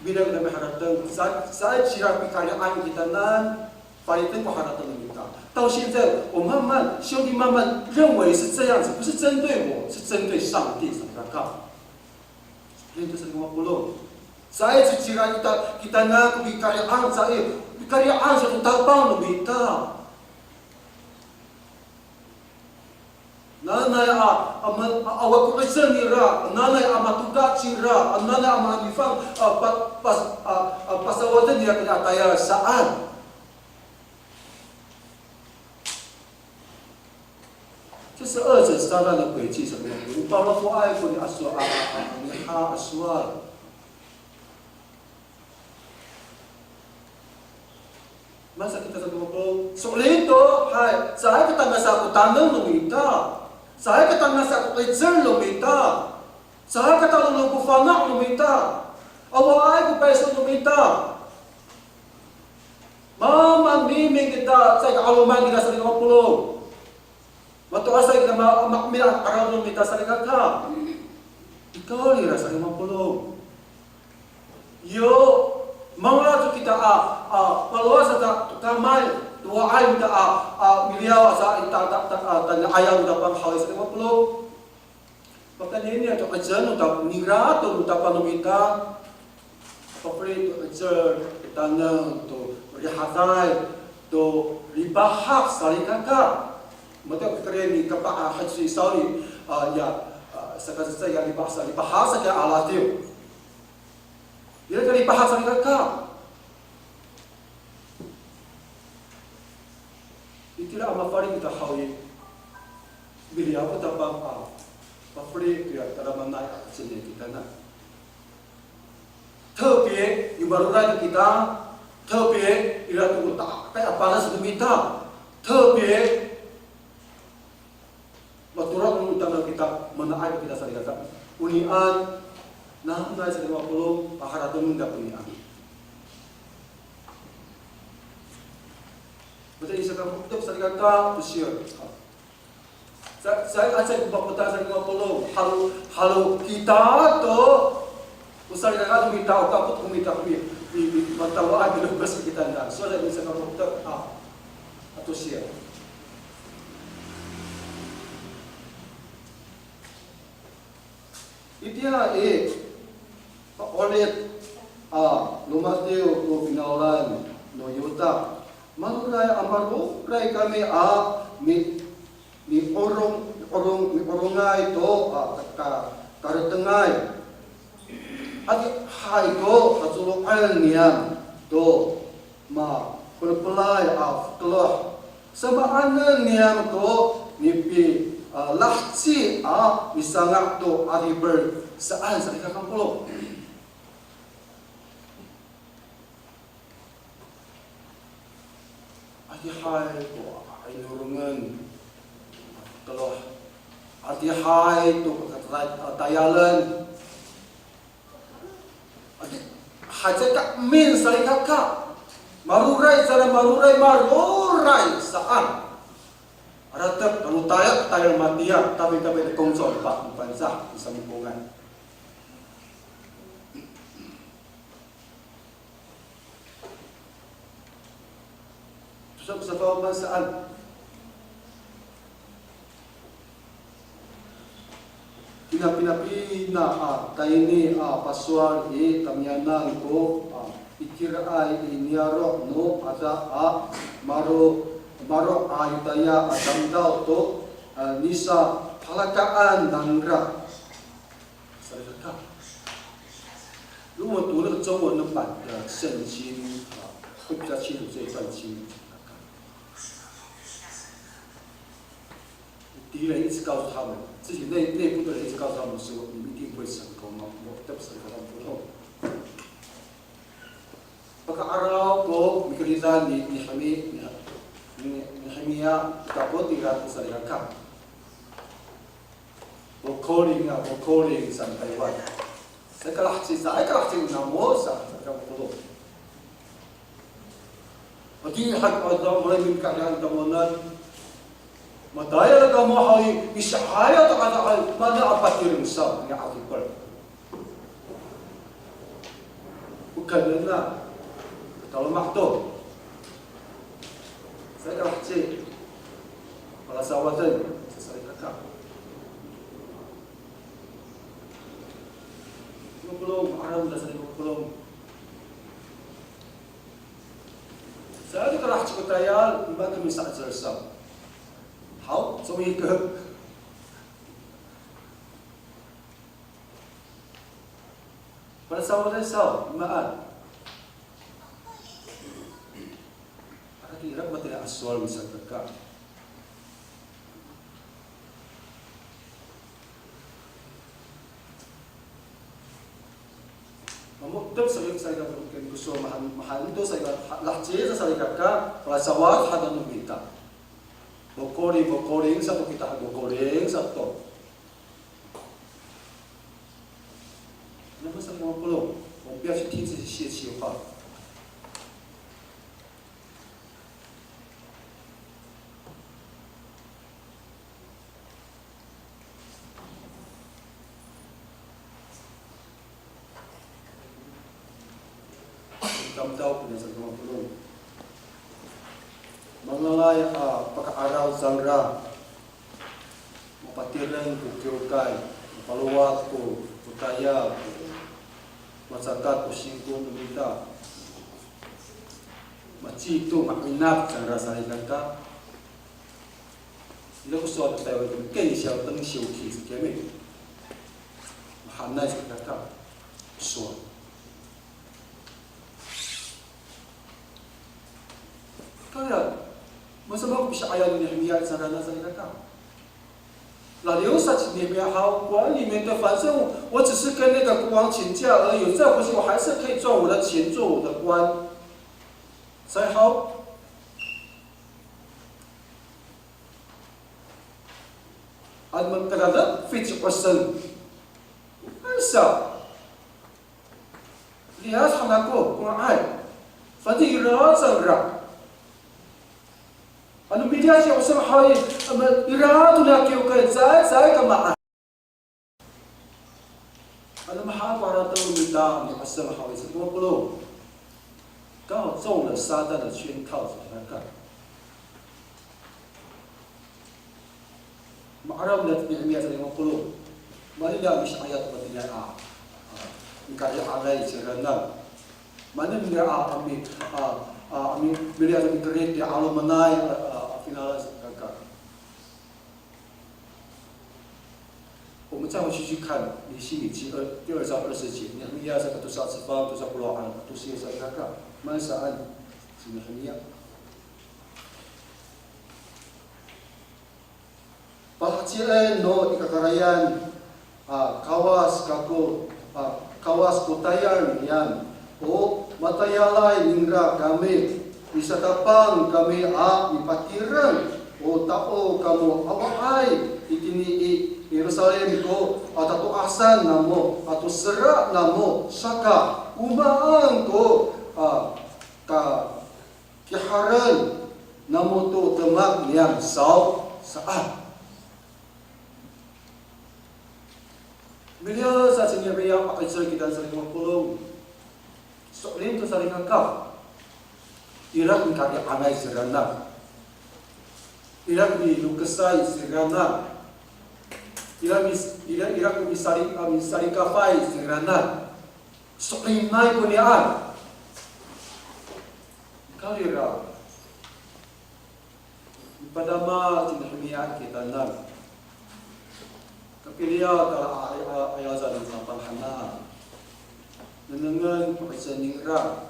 Bilang kita miharateng, sa, sa cira pikari'ang kitanan, falitan ko harateng no mita. 到现在，我慢慢，兄弟慢慢认为是这样子，不是针对我，是针对上帝，salikaka. Ito sa lima polo'. Caay to cira kita, kitanan ko pikari'ang, caay, pikari'ang sa to Tapang no mita. Nanay a, a, ma-, a, awa ko 'icel nira, nanay a matoka cira, nanay a manifang, a, pa-, pas-, a, a, pasawaden nira kona tayal saan. 这是二者相反的轨迹，什么样子？O palofoay ko ni a sowal, a, a, a, ni ha a sowal. Masa kita sa ko, so'elin to, hay, caay ka tangasa ko taneng no mita. Caay ka tangasa ko 'icel no mita. Caay ka talolong ko fana' no mita. Awaay ko payso no mita. Mamamiming kita, caay ka 'aloman kita sa lima polo'. Mato'asay kita ma-, ma-, mira 'araw no mita salikaka. Ikawrira sa lima polo'. Yo, mangalay to kita a, a, palowad sa ta, to kamay, to wa'ay kita a, a, miliyaw sa ita, ta, ta, a, tayni a 'ayaw no Tapang haw i sa lima polo'. Pakayni to 'icel no Tap-, nira to no Tapang no mita. Pafeli to 'icel, to taneng, to rihaday, to lipahak salikaka. Matiya ko kari ni kapah a haci sawni, a, ya, a, saka, saka ya lipahak sa, lipahak saka a ladiw. Ira ka lipahak salikaka. Itira a mafali kita haw i, miliyaw ko Tapang a, mafeli to ya tadamaanay a cengel kitanan. 特别 yo maroray to kita, 特别 ira to ko takay a pales no mita, 特别 matoro' no mita kita, manaay kita salikaka. Onian, nanay sa lima polo', paharateng no mita konian. Matiya i saka mo^tep salikaka, to sir. Sa, sa, sa ko mapota sa lima polo', halo, halo kita to, o salikaka no mita, o kapot no mita, mi, mi, mi, matawaan, milokes kitanan. Sowal sa i saka mo^tep, a, ato sir. Itiya i, pa'orip a lomatiw ko finawlan no Yuta. Maroray a maroray kami a mi, miorong, miorong, miorongay to a ka, karetengay. Adihay ko kacolo'en niyam to mapelepelay a fokeloh. Samaanen niyam ko nipi, a, laheci a misanga' to 'adipel saan sa i kakangkolo. Adihay ko a inorongen, keloh. Adihay to katayalen. Adi, haca ka min salikaka. Maroray, cara maroray, maroray saan. Aratep, ano tayal, tayal matiya, tabi-tabi de kongcol, pa, pansa, sa Mikogan. Tosa ko safaw pansaan. Pinapinapina a tayni a pasowal i tamiyanan ko a itiraay i niyaro' no ada a maro, maro' a Yotaya a tamdaw to, a, nisapalakaan nangra. Salikaka. 如果读那个中文的版的圣经啊，会比较清楚这一段经文。敌人一直告诉他们，自己内，内部的人一直告诉他们说，你们一定会成功哦，我，对不起，我不痛。Paka'araw ko, miki, Ira ni, ni Nehemi-, ni, ni, Nehemiya, kapot ira to salikaka. Bokoling a, bokoling sa Taywan. Sa kalaheci, sa kalaheci namo sa, sa kapolo. Ati hak ada mulay min kalian tamonan. Matayal kamo haw i, misahaya to kada haw i, mana a patireng sa, ni Atipel. O kaenen a, taloma' to. Sa kalaheci, palasawaden, sa salikaka. Lima polo', ma'araw sa lima polo'. Sa kalaheci ko tayal, iba to misa'icel sa. Haw, so mike. Palasawaden saw, maan. Aka ira matira a sowal misalikaka. Mamo' to sa, salikaka, ko sowal mahaen, mahaen to sa, laheci sa salikaka, palasawad han no mita. Bokoling, bokoling sato kita, bokoling sato. 那么什么不懂？我们不要去听这些邪气话。Tamdaw ko niya sa lima polo'. Mangalay a paka'araw cangra. Mapatireng ko kiwkay, mapalowad ko, ko tayal, macakat ko singko no mita. Macitom, ma'inat cangra salikaka. Ira ko sowal to Taywan, 更小灯小体 sa kiyami. Mahaenay salikaka. Sowal. Kaya, masama ko pisi'ayaw ni Nehemiya i cangraan salikaka. Laliw sa ci Nehemiya haw, 国王里面的，反正我只是跟那个国王请假而已，再回去我还是可以赚我的钱，做我的官。Sa haw. Ano makalalafit ci Oseng. Ano sa? Liyas han ako ko nga'ay. Fati ira cangra. Ano miliyas ci Oseng haw i, ano ira to na kiwkay, caay, caay ka maan. Ano mahaen ko harateng no mita ni Oseng haw i, sa lima polo'. 刚好中了撒旦的圈套，怎么办？ Ma'araw nira to Nehemiya sa lima polo'. Manini a misi'ayaw to matiniay a, a, mikari'angay cingranan. Manini a, a, mi, a, a, mi, miliyas a mikerid to 'alomanay a, a, a finawlan salikaka. 我们再回去去看尼希米记二，第二章二十节，Nehemiya sa katosa a cefang, tosa polo' a tosil salikaka. Maan saan ci Nehemiya. Palahecien no i kakarayan a Kawas kako, a Kawas ko tayal niyam, o matayalay ningra kami, misatapang kami a mipatireng, o tao kamo awaay itini i Yerusalem ko a tato'asan namo ato sera namo, saka o maan ko a ka kiharen namo to demak niyam saw saan. Miliyas sa ci Nehemiya a pa'icel kita sa lima polo'. So'elin to salikaka. Ira ko mikari'angay cingranan. Ira ko milokesay cingranan. Ira mis-, ira, ira ko misali-, a, misalikafay cingranan. So'elinay ko niyam. Kawrira, mipadama ci Nehemiya kitanan. Kapiliyaw tala a, a, a, ayaw sa no Tapang hana. Nengnengen ko 'icel ningra.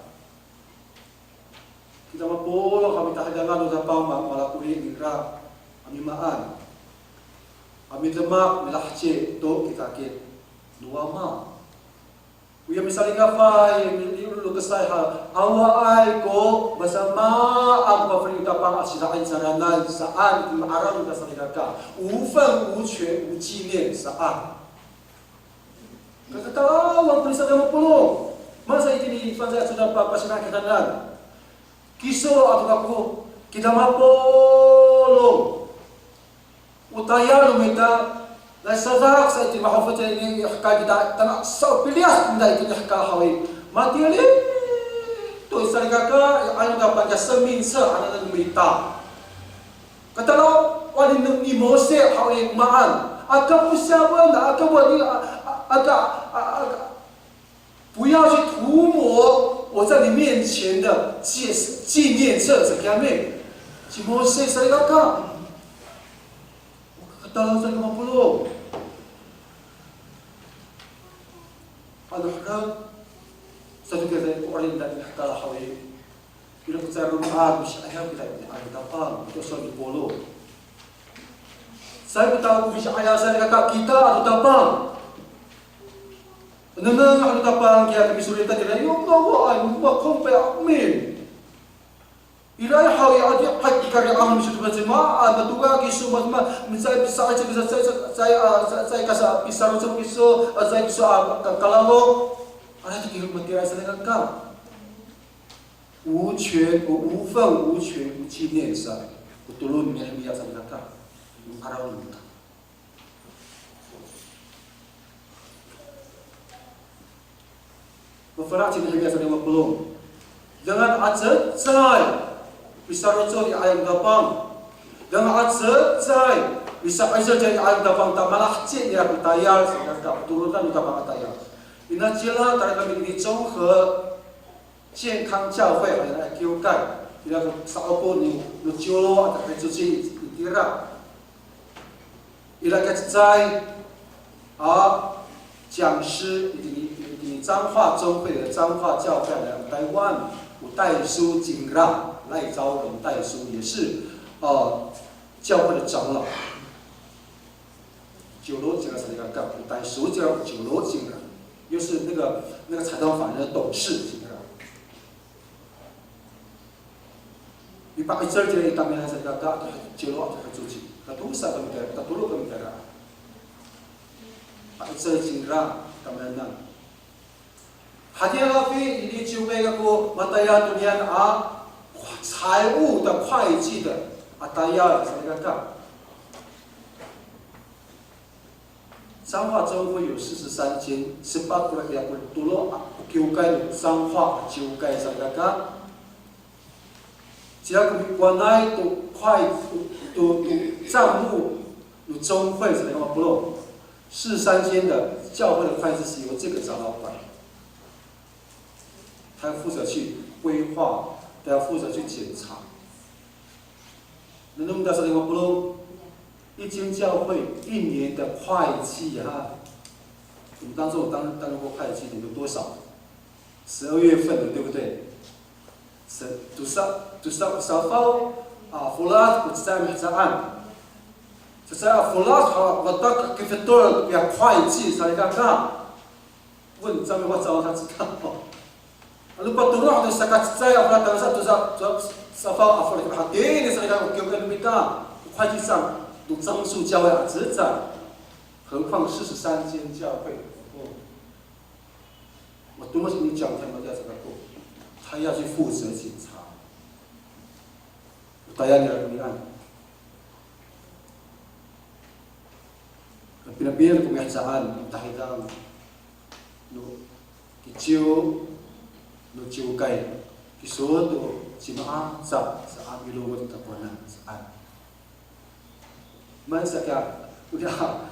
Kita mapolong kami tahidangan no Tapang ma-, malakoli ningra a mimaan. A midemak milaheci to kitakit no Wama. Oya misalikafay, milolokesay ha, awaay ko masamaan ko pafeli no Tapang a sida'ay cangraan saan, ma'araw no mita salikaka. 无份无权无纪念 saan. Katalawan ko ni sa kama polong. Masa itini fangcalay a codad pa, pasina kitanan. Kiso ato kako, kita mapolong. O tayal no mita, na sadak sa itini mahofot i hekal kita, tana sa o piliyas no mita itini hekal haw i. Matini to i salikaka, i 'ayaw no Tapang a 生命册 hananay no mita. Katalawan ni, ni Mose haw i maan. Aka posiyawen, aka wani, a, a, aka, a, aka, 不要去涂抹我在你面前的纪，纪念册 sa kiyami. Ci Mose salikaka. Katalawan sa kama polong. Ano hekal, sato kita ko 'orip no hekal haw i. Ira ko caay romaak, misi'ayaw kita i 'ayaw no Tapang, to sowal ni Pawlo. Caay kita ko misi'ayaw salikaka, kita ato Tapang. Nengneng ato Tapang kiya kami soritan nira, yo, ngawa ay, makompay amin. Ira haw i, adi, hay, ikari'ang miso to cima, a, matoka kiso, ma, ma, micay, pisa'icay, caay, caay, caay, a, caay, caay, kasa, pisaro, caay, kiso, a, caay, kiso, a, ka, kalalo. Ira to ki, matira salikaka. 无权，无份无权无纪念 sa ko tolon Nehemiya salikaka. Araw no mita. Mafana' ci Nehemiya sa lima polong. Dengan a cecay pisarocod i 'ayaw no Tapang. Dengan a cecay pisa'icel i 'ayaw no Tapang, ta malaheci nira ko tayal, salikaka, tolonan no Tapang a tayal. Inacila tayra kami i 中和健康教会 a kiwkay, ira ko sa'opo no, no Ciwlo ato kicoci itira. Ira ko cecay a 讲师 itini, itini 彰化中会的彰化教会 a Taywan, o Taysu cingra, 赖昭荣 Taysu 也是，呃，教会的长老。Ciwlo cingra salikaka, o Taysu cingra, Ciwlo cingra, 又是那个，那个财团法人的董事 cingra. Mipa'icel cingra i tamiyanan salikaka, ato Ciwlo ato kicoci. Tatosa kami tayra, tatolo kami tayra. Pa'icel cingra i tamiyanan. Hatira haw i, ini ciwkay kako matayal to niyan a, 财务的会计的 a tayal salikaka. 彰化中会有四十三间，十八个 tolo a kiwkay no 彰化 a kiwkay salikaka. Cira ko mikowanay to 会, to, to 账目 no 中会 salikaka polong. 四十三间的教会的会计是由这个长老管，他负责去规划，他负责去检查。那，那么大家 salikaka polong, 一间教会一年的会计啊，我们当中有担，担任过会计的有多少？十二月份的，对不对？Sa, tosa, tosa safaw a folad ko cecay a mihecaan. Cecay a folad, ha, wata ko kifetol koya 会计 salikaka. Wen, cami wa caw, 他知道. Ano patoro' to saka cecay a folad, tangasa tosa, tosa safaw a folad, hatini salikaka, o kiwkay no mita, 会计上 to 樟树教会 a cecay. 何况四十三间教会。哦。Matomes ini cangcang matiya sa kako. 他要去负责检查。Tayal nira kamian. Pinapinang ko mihecaan, tahidang no kiciw, no ciwkay, kiso to cimaa sa, sa a milongoc takowanan saan. Maan saka, ora,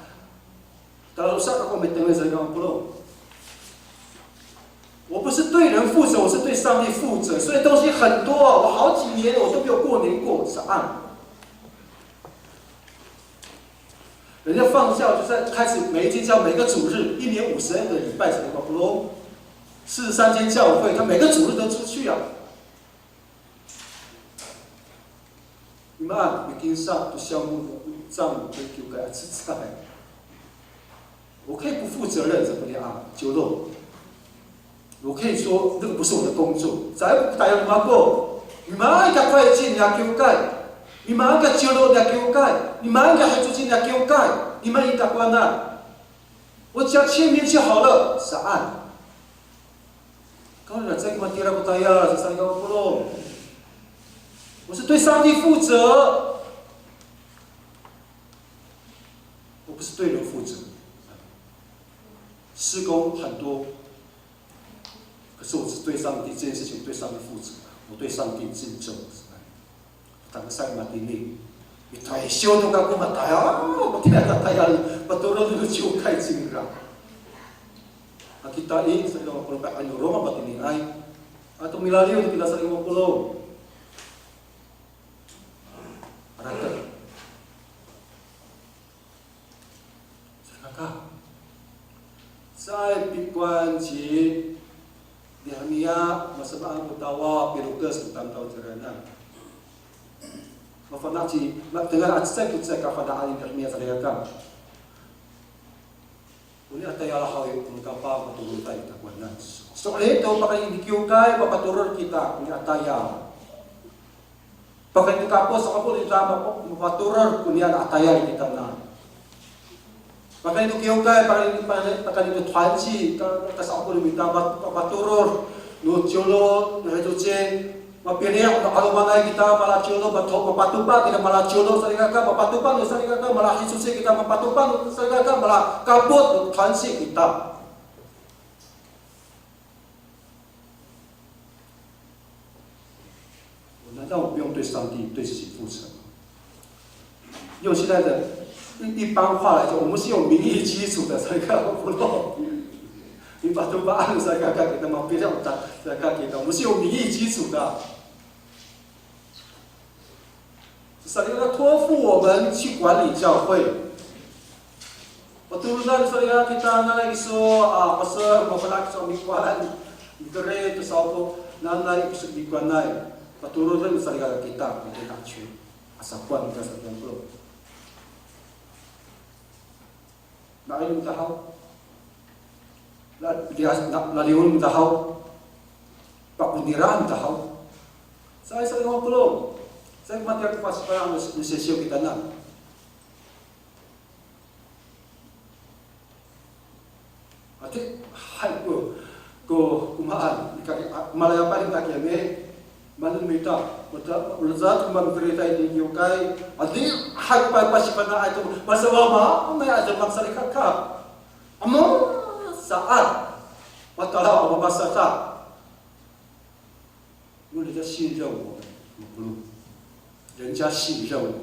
talosa' kako mitengil sa kama polong. 我不是对人负责，我是对上帝负责，所以东西很多啊，我好几年了，我都没有过年过，是啊。人家放假就在开始每一间教，每个主日，一年五十二个礼拜，什么不咯？四十三间教会，他每个主日都出去啊。 Maan, mikinsa to 项目部长 to kiwkay a cecay. 我可以不负责任，怎么样啊？就漏。我可以说，那个不是我的工作。Caay ko tayal no mako. Mimaan ka kawaycin niya kiwkay. Mimaan ka ciwlo niya kiwkay. Mimaan ka hicocin niya kiwkay. Mimaan i takowanan. 我只要签名就好了，saan. Kawrira, caay ko matira ko tayal, salikaka polong. 我是对上帝负责，我不是对人负责。事工很多，可是我只对上帝这件事情，对上帝负责，我对上帝尽忠。 Tangsa matini. Mitayal to kako matayal, matini tatayal, patorod no ciwkay cingra. A kita i, salikaka polong, ano roma matiniay. Ato milaliw to kita, salikaka polong. Aratek. Salikaka. Caay pikowan ci Nehemiya, masamaan ko tawa, pilokes ko tamdaw cingranan. Mafana' ci, ma, tengal a cecay ko cecay kafana'an ni Nehemiya, salikaka. Oni a tayal haw i, o kapah matorod i takowanan. So'elin to pakayni kiwkay, mapatorod kita, oni a tayal. Pakayni to kapot, sa'opo no mita, mapatorod konian a tayal kitanan. Pakayni to kiwkay, pakayni, pakayni, pakayni to 团契, ka, ka sa'opo no mita, ma, mapatorod no ciwlo, no hicocin, mapili' no 'alomanay kita mala ciwlo, mato, mapatopa kita mala ciwlo, salikaka, mapatopa no salikaka mala hicocin kita, mapatopa no salikaka mala kapot no 团契 kita. 难道我不用对上帝、对自己负责吗？用现在的一，一般话来说，我们是有名义基础的，salikaka polong. Mipatopa no salikaka kita, mapili' no salikaka kita, 我们是有名义基础的。 Salikaka, 托付我们去管理教会。Patoroden salikaka kita nanay kiso, a, pasowal, mafana' kiso mikowan, mikerid to sa'opo, nanay kiso mikowanay. Patoroden salikaka kita, mikowan to. Asa kowan kita, salikaka polong. Na'il mita haw? La, liya, na, laliwen mita haw? Pakoniraan mita haw? Sa, salikaka polong. Sa, matiya ko pasifana'an no, no sisiw kitanan. Ati, hay ko, ko, komaen, i kaki, a, malayapay i kaki ami. Maanen mita, o ta, o ta ko mamikerid i kiwkay, adihay ko pasifana'ay to, masamaamaanay a demak salikaka. Amo, saan, matalaw a mapasadak. 因为人家信任我们，人家信任我们。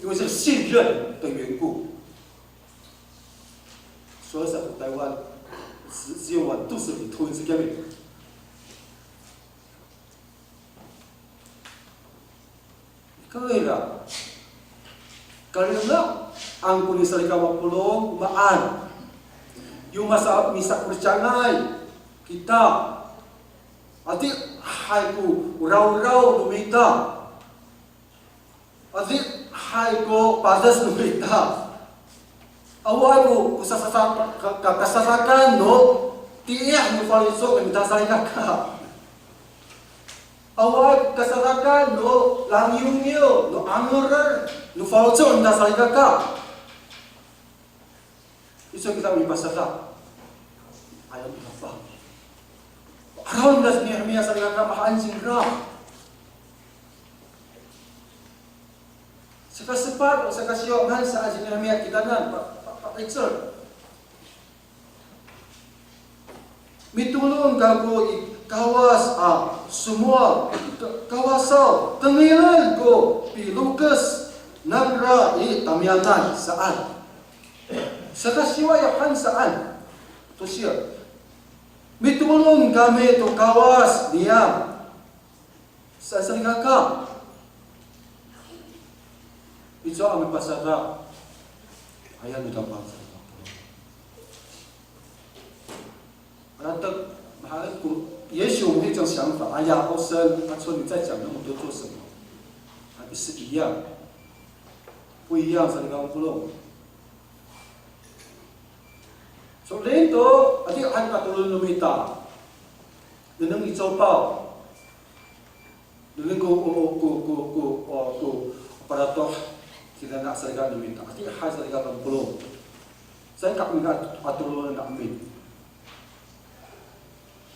因为这个信任的缘故，所以在台湾只，只有往肚子里吞这个病。Kawrira, kalimelaan ko ni salikaka mapolong, maan. Yo masa, misakorcangay kita. Adihay ko rawraw no mita. Adihay ko pades no mita. Awaay ko, ko sasasa, ka, ka, kasadakan no tiih no faloco' no mita salikaka. Awaay ko kasadakan no langiwngiw, no 'angorer no faloco' no mita salikaka. Iso kita mipasadak. Ayaw mapah. Araw nira ci Nehemiya salikaka, mahaen cingra. Saka sepat, saka siwa, maan saan ci Nehemiya kitanan, pa, pa, pa'icel. Mitolon kako i Kawas a somowal, Ka, Kawasaw, tengilen ko pilokes nangra i tamiyanan saan. Saka siwa ya han saan. To siya. Mitolon kami to Kawas niyam. Sa, salikaka. Icowa a mipasadak. Aya no Tapang salikaka. Aratek, mahaen ko, 也许我们有一种想法，哎呀，我生，他说你再讲那么多做什么？还不是一样？不一样，salikaka polong. So'elin to, adihay katolon no mita. Nengneng i 周报. Nengneng ko, ko, ko, ko, ko, o, ko paratoh kita na salikaka no mita. Adihay salikaka no polong. Saan ko mita a tolon no mita.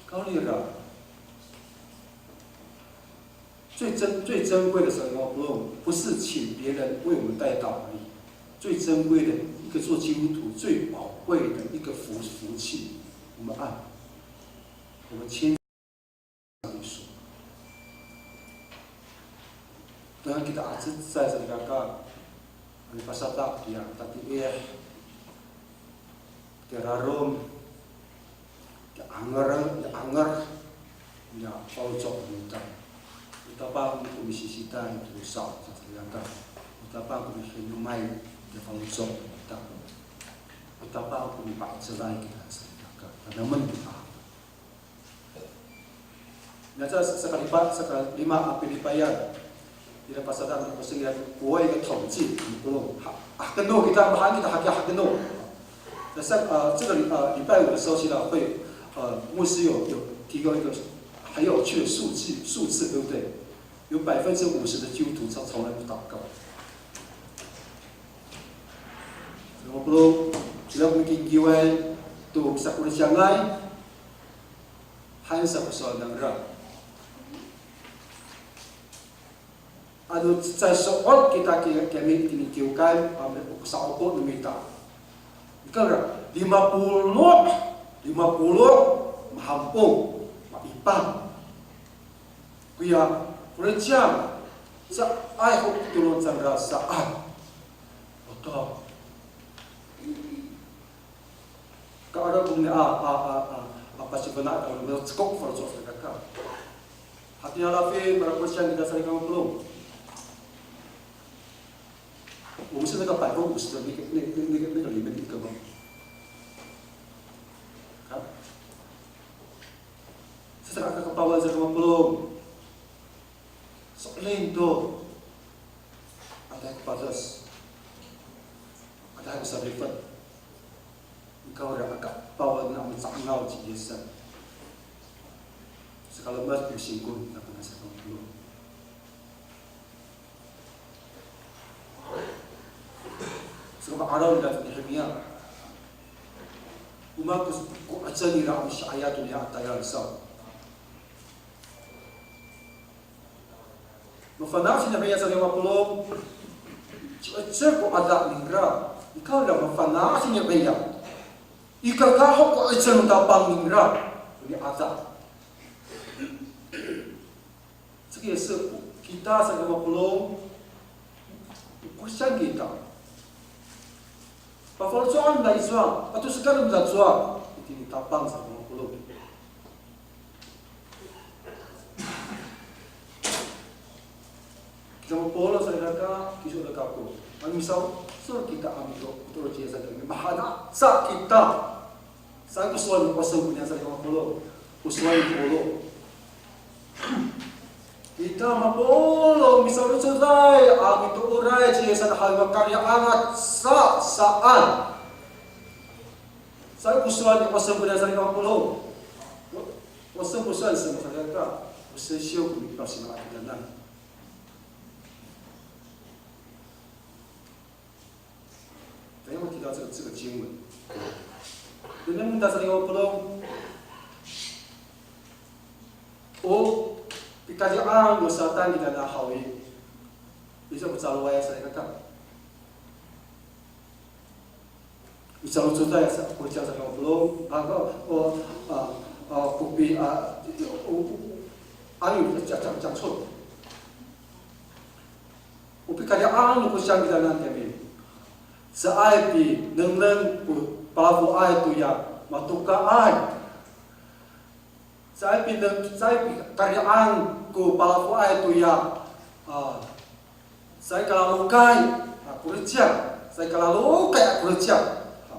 Kawrira. 最珍最珍贵的是什么？不是请别人为我们代祷而已，最珍贵的一个做基督徒最宝贵的一个福福气，我们爱，我们亲近耶稣。Dengan kita a cecay salikaka, ano pasadak ya tatiih, tirarom, ya anger, ya anger, ya faloco' no mita. O Tapang ko misisitay to salikaka. O Tapang ko mihinomay ya faloco' no mita. O Tapang ko mipa'icelay kita salikaka. Tanamen kita. Nika sa, sakalipat, sakalima a pilipayan. Ira pasadak ko singil, 国外一个统计，polong. Ha, hakeno kita, mahaen kita haki hakeno. 那上，呃，这个礼，呃，礼拜五的时候，祈祷会，呃，牧师有，有提供一个很有趣的数据，数字，对不对？有百分之五十的基督徒从，从来不祷告。Polong, ira ko mikikiway to sakolicangay, han sa ko sowal nangra. Ano cecay so'ot kita ki, kiyami itini kiwkay, a, o sa'opo no mita. Nika ra, lima polo', lima polo', mahampong, ma'ipang. Koya, kolicang, caay ho tolon cangra saan. Oto. Ka'adam ko mita a, a, a, a, a, pasifana' ko mita cekok faloco' salikaka. Hatini a lafin, mala kolicang kita salikaka polong. 我们是那个百分之五十的那个，那，那，那个，那个里面的一个吗？啊？Saka aka kapawan salikaka polong. So'elin to. Adihay ko pades. Adihay ko sarifet. Nikawrira aka pawan a mica'angaw ci Yisan. Sakalemed ko singko, na panasa ko. Saka ma'araw nira ci Nehemiya. O maan ko, ko 'icel nira a misi'ayaw to niya a tayal saw. Mafana' ci Nehemiya salikaka polong, ci'icel ko ada ningra, nikawrira mafana' ci Nehemiya. Ikaka ho ko 'icel no Tapang ningra, ko niya ada. 这个也是 kita salikaka polong, ko saan kita. Pafaloco'an ta i cowa, ato sekalen ta cowa, itini Tapang salikaka polong. Kita mapolong salikaka, kiso salikaka. Ano misaw, so kita a mito, mito ci Yisan, mahaen sa kita. Saan ko sowal no pasang ko niya salikaka polong. Ko sowal no polong. Kita mapolong, misalocoday a mitooray ci Yisan a haw i makari'ang a sa, saan. Saan ko sowal no pasang ko niya salikaka polong. Pasang ko sowal sa masalikaka, o sesiw ko mipasingala kitanan. 等一下提到这个，这个经文。Nengneng ta salikaka polong. O pikadi'an no Satan kitanan haw i, iso ko caloway salikaka. Micalocod sa, ko 'icel salikaka polong, a, o, a, a, kopi, a, o, o, ano, ca, ca, ca, cod. O pikadi'an no ko saan kitanan kiyami. Caay pinengneng ko palafoay toya matokaay. Caay pineng, caay pikari'ang ko palafoay toya, a, caay kalalokay a koliciyang, caay kalalokay a koliciyang. A,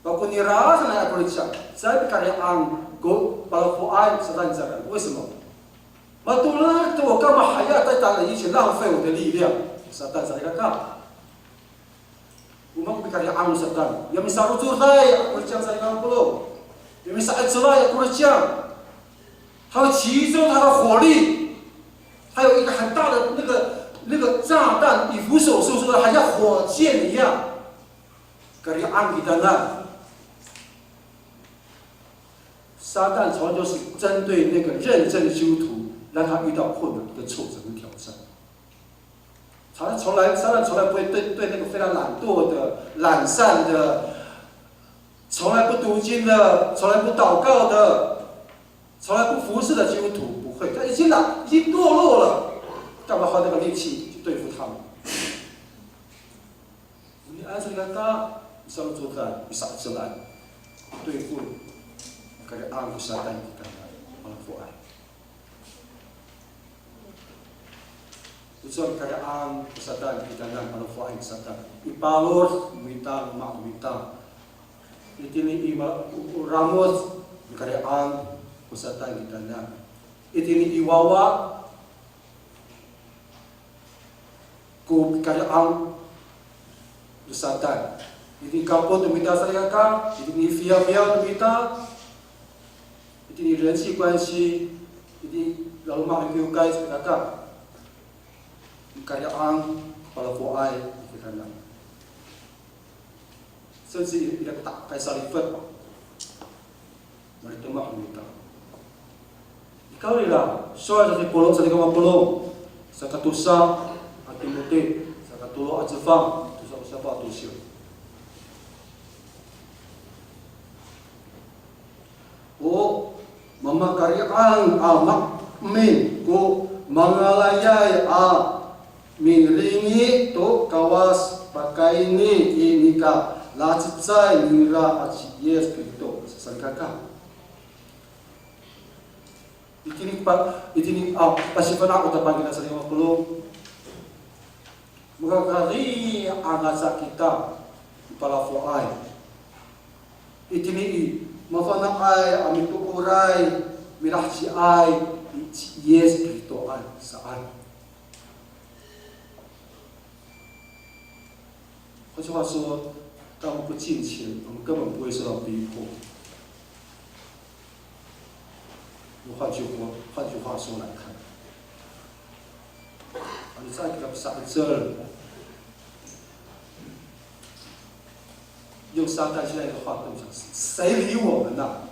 mako nira sanay a koliciyang, caay pikari'ang ko palafoay Satan cangra. 为什么？Matolak to, o kamahayay a tayal i, 一起浪费我的力量。Satan salikaka. O maan ko pikari'ang no Satan. Ya misarocoday a korecang sa, lima'ong polo'. Ya misa'ecelay a korecang. 他会集中他的火力，他有一个很大的那个，那个炸弹，以弗所书说的，好像火箭一样。Kari'ang kitanan. 撒旦从来就是针对那个认真的基督徒，让他遇到困难、跟挫折、跟挑战。他从来，撒旦从来不会对，对那个非常懒惰的、懒散的、从来不读经的、从来不祷告的、从来不服侍的基督徒，不会。他已经懒，已经堕落了，干嘛花那个力气去对付他们？ Onian sa kaka, misarocoday, misa'ecelay. 对付kari'ang ko Satan kitanan, palafoay. Ocowa kari'ang ko Satan kitanan, palafoay ko Satan. I palod mita, loma' mita. Itini i ma-, o, o ramo', kari'ang ko Satan kitanan. Itini i wawa, ko pikari'ang no Satan. Itini i kapot no mita salikaka, itini i fiyafiyaw no mita, itini i 人际关系, itini i laloma' no kiwkay salikaka. Kari'ang, palafoay, kitanan. Saan sa ira ko takay salifet. Malitoma' no mita. Nikawrira, sowal sa ci Polo, sa ci Kama Polo, saka tosa a Timote, saka tolo a cefang, tosa o safaw a tosiyo. O mamakari'ang a maemin ko mangalayay a milingi to Kawas pakayni i nika lacecay ningra a ci Yis Kristo, salikaka. Itini pa, itini, a, pasifana' ko Tapang kina sa lima polo'. Makakari'ang aca kita palafoay. Itini i, mafana'ay a mitooray, milaheciay, i ci Yis Kristoan saan. 换句话说，当我们不敬虔，我们根本不会受到逼迫。用换句话，换句话说来看，你在一个不上这，用撒旦现在的话跟你讲，谁理我们呐？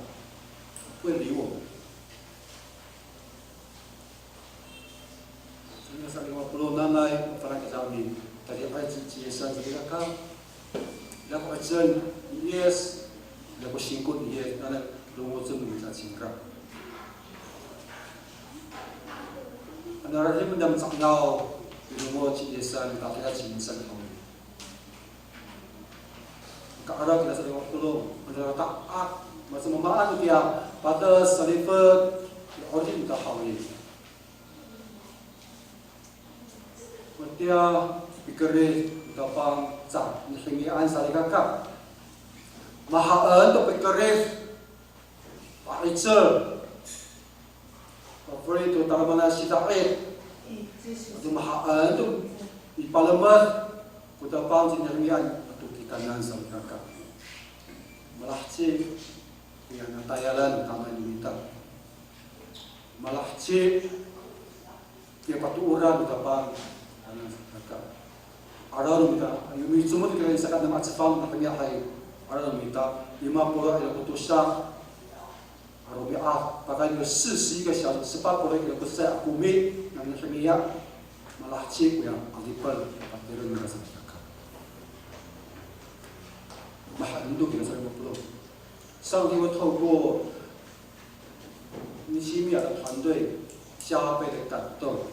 不会理我们。 Saka sa lima polo' nanay, mafana'ay kita a mitadiay ci, ci Yisan salikaka. Ira ko 'icel ni Yis, ira ko singko ni Yis, nanay longoc no mita cingra. Ano rarima niyam ca'ngaw, milongoc ci Yisan, mitadiay ci Yisan haw. Ka'araw kina sa lima polo', ano rata a, masamaan kiya, pates, salifet, ya 'orip no mita haw i. Matiya pikerid no Tapang, ca nihiringian salikaka. Mahaen to pikerid, pa'icel, pafeli to talemenan sida'it, ato mahaen to mipalemed ko Tapang, cinihiringian ato kitanan salikaka. Malaheci koya natayalan no tamdaw no mita. Malaheci koya patooran no Tapang, ano, saka. 'Araw no mita, yo micomod kira i saka namo a cefang, nanihiringiay, 'araw no mita, lima polo' ira ko tosa a romi'ad, pakayni to 四十一个小时, sepat polo' ira ko cecay a komi, nanihiringiay, malaheci koya 'alipen, patireng nira salikaka. Mahaen to kira sa lima polo'. 上帝会透过尼希米亚的团队加倍的感动，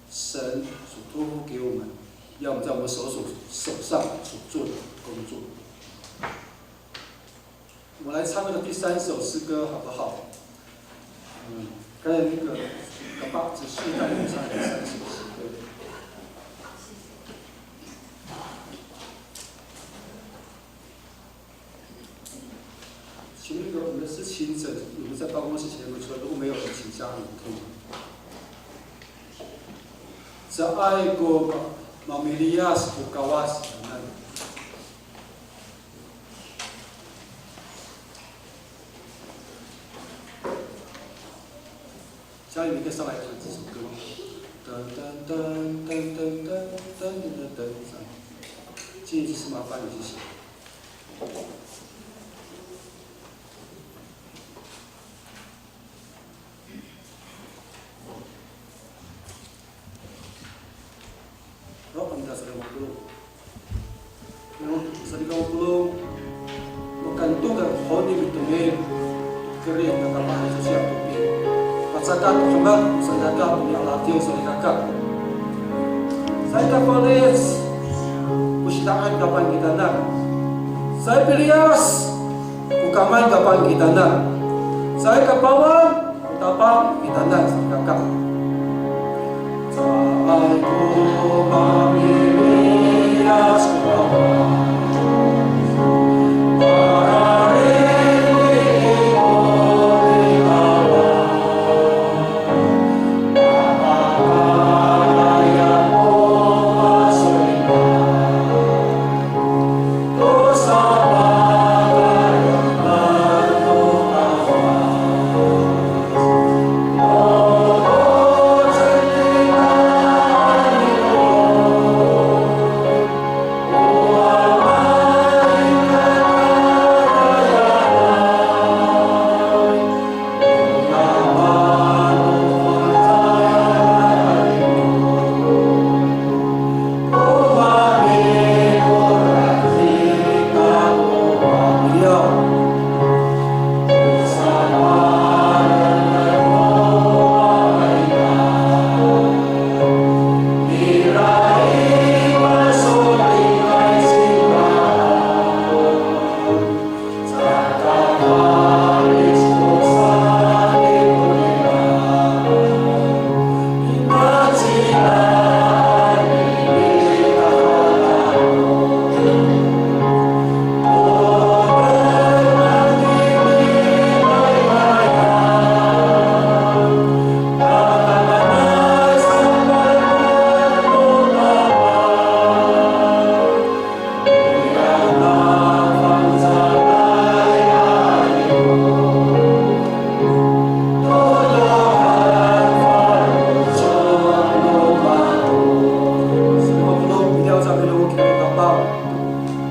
神所托付给我们，要我们在我们手所手上所做的工作。我们来唱那个第三首诗歌好不好？嗯，刚才那个，把指示带我们唱第三首诗歌。 请那个我们的执勤者，你们在办公室前面出来，如果没有人，请加入，可以吗？Caay ko ma-, mamiliyas ko Kawas, amen. 欢迎你跟上来唱这首歌。噔噔噔噔噔噔噔噔噔噔，这样。谢谢，谢谢，麻烦你，谢谢。好，我们大家来往歌。 Salikaka polong, makantokan honi mitengil to kiri, nakapahay sosiya to pi. Pacakat to hemek, salikaka to niya latiw salikaka. Caay ka falic ko sida'an ko Tapang kitanan. Caay piliyas ko kamay ko Tapang kitanan. Caay ka pawan ko Tapang kitanan, salikaka. Caay ko mamiliyas ko Tapang.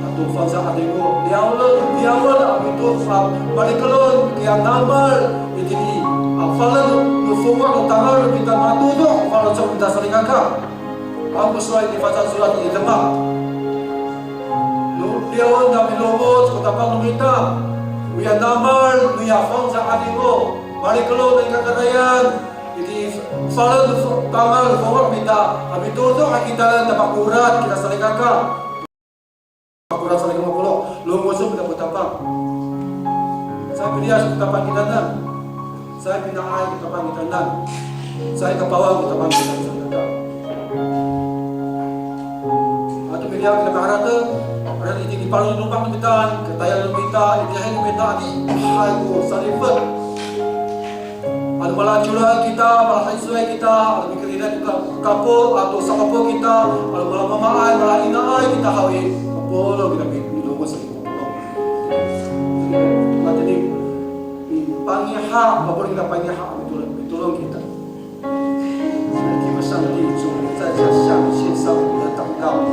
Ato fangcal a 'adingo, liyawen, liyawen a mitoor, a, malikelon kiya namal itini, a, faled no fongwa' no tangal no mita matodo', faloco' no mita salikaka. Ano sowal i fangcal sorat i demak. No liyawen a milongoc ko Tapang no mita, oya namal noya fangcal a 'adingo, malikelon no i kakarayan, itini faled no tangal no fongwa' no mita, a mitodo' a kitanan ta makorat kita salikaka. Makorat salikaka mapolong, longoc no mita ko Tapang. Caay piliyas ko Tapang kitanan. Caay pina'ay ko Tapang kitanan. Caay kapawan ko Tapang kitanan salikaka. Ato miliyaw kita miharateng, ora itini paro no loma' no mita, katayal no mita, itiyahay no mita, adihay ko salifet. Ano malacolan kita, malahaysoway kita, ano mikeriday to ka, kapo, ato sakapo kita, ano malamamaay, malainaay kita haw i, mapolong kita mi, milongoc sa polong. Matini, pangiha, mapolong kita pangiha, mitolon, mitolon kita. 天父上帝，主，我们再次向你献上我们的祷告。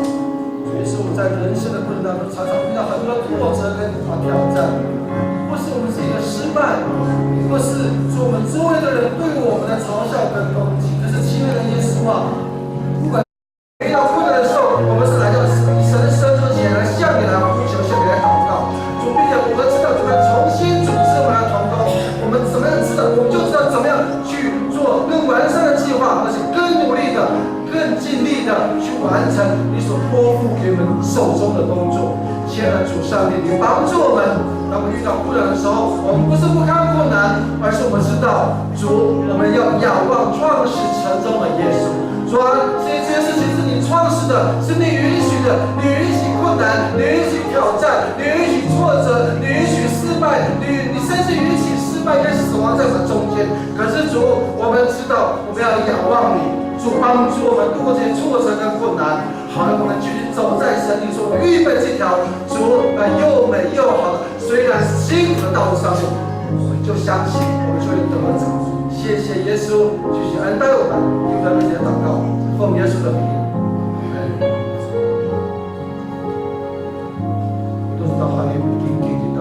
主耶稣，我们在人生的过程当中，常常遇到很多的挫折跟挑战，或是我们自己的失败，或是主，我们周围的人对我们的嘲笑跟攻击。可是，亲爱的耶稣啊，不管遇到困难的时候，我们是来到神的圣桌前来向你来呼求，向你来祷告。主，并且我们知道怎么样重新组织我们的同工，我们怎么样知道，我们就知道怎么样去做更完善的计划，而且更努力的、更尽力的去完成你所托付给我们手中的工作。亲爱的主上帝，你帮助我们，当我们遇到困难的时候，我们不是不看困难，而是我们知道，主，我们要仰望创始成终的耶稣。主啊，这这些事情是你创始的，是你允许的，你允许困难，你允许挑战，你允许挫折，你允许失败，你你甚至允许失败跟死亡在我们中间。可是主，我们知道我们要仰望你，主帮助我们度过这些挫折跟困难，好让我们继续走在神你所预备这条主，呃，又美又好的，虽然辛苦的道路上面，我们就相信，我们就会得着。谢谢耶稣，继续恩待我们，听他们的祷告，奉耶稣的名。都是到哈利路亚，听听听到。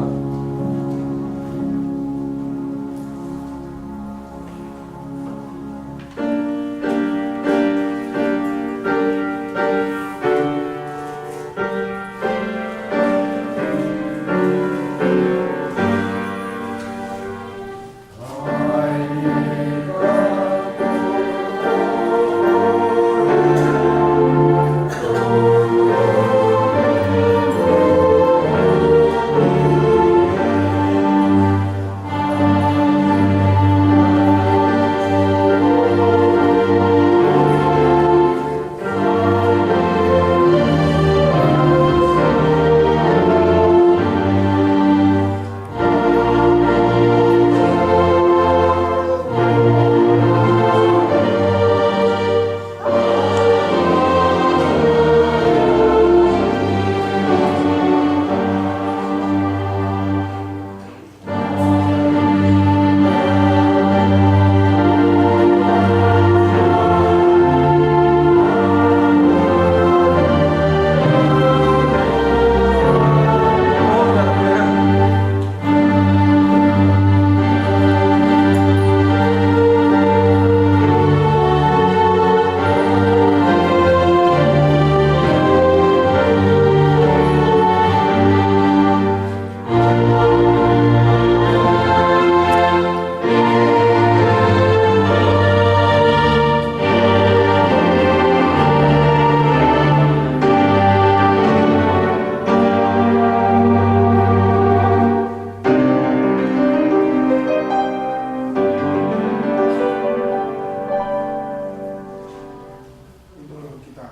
Mitolon kita.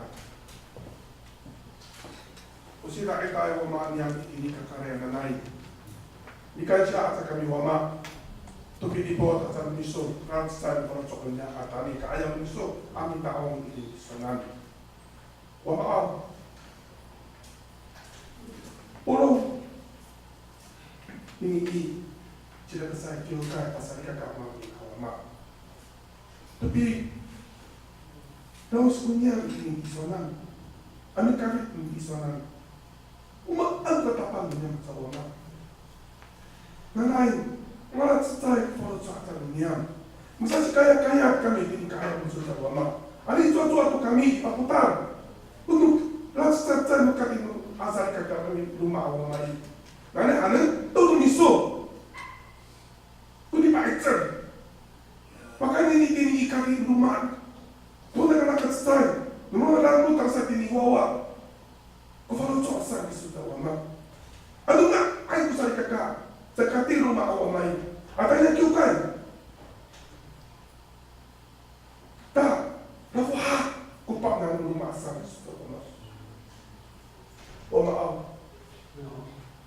O sira ita i wama niyam itini kakarayanay. Mikansiya aca kami wama. To pidipot aca no miso, ngacay ko faloco' niyam a tayni ka'ayaw no miso a mita'ong itini tisowanan. Wamaaw. Polong. Nini i, cira kesay kiwkay pasalikaka mami a wama. Tapi, daw sako niyam i tisowanan. Ano kafit i tisowanan. O maan ko tapang niyam sa wama. Nanay, malacecay ko faloco' aca no niyam. Masasikayakayat kami itini ka'ayaw no miso sa wama. Ano i cowacowa to kami i papotal. Ono, lacecacecay no kati no a salikaka mami loma' a wama i. Nanay hanen to no miso. Toni pa'icel. Pakayni itini i kati loma'. Tona kalacecay. Nona langotan sa itini i wawa. Ko faloco' sa miso sa wama. Ano nga'ay ko salikaka. Sa kati loma' a wama i. A tayni a kiwkay. Ta, nafoha ko pangan no loma' sa miso sa wama. Wamaaw.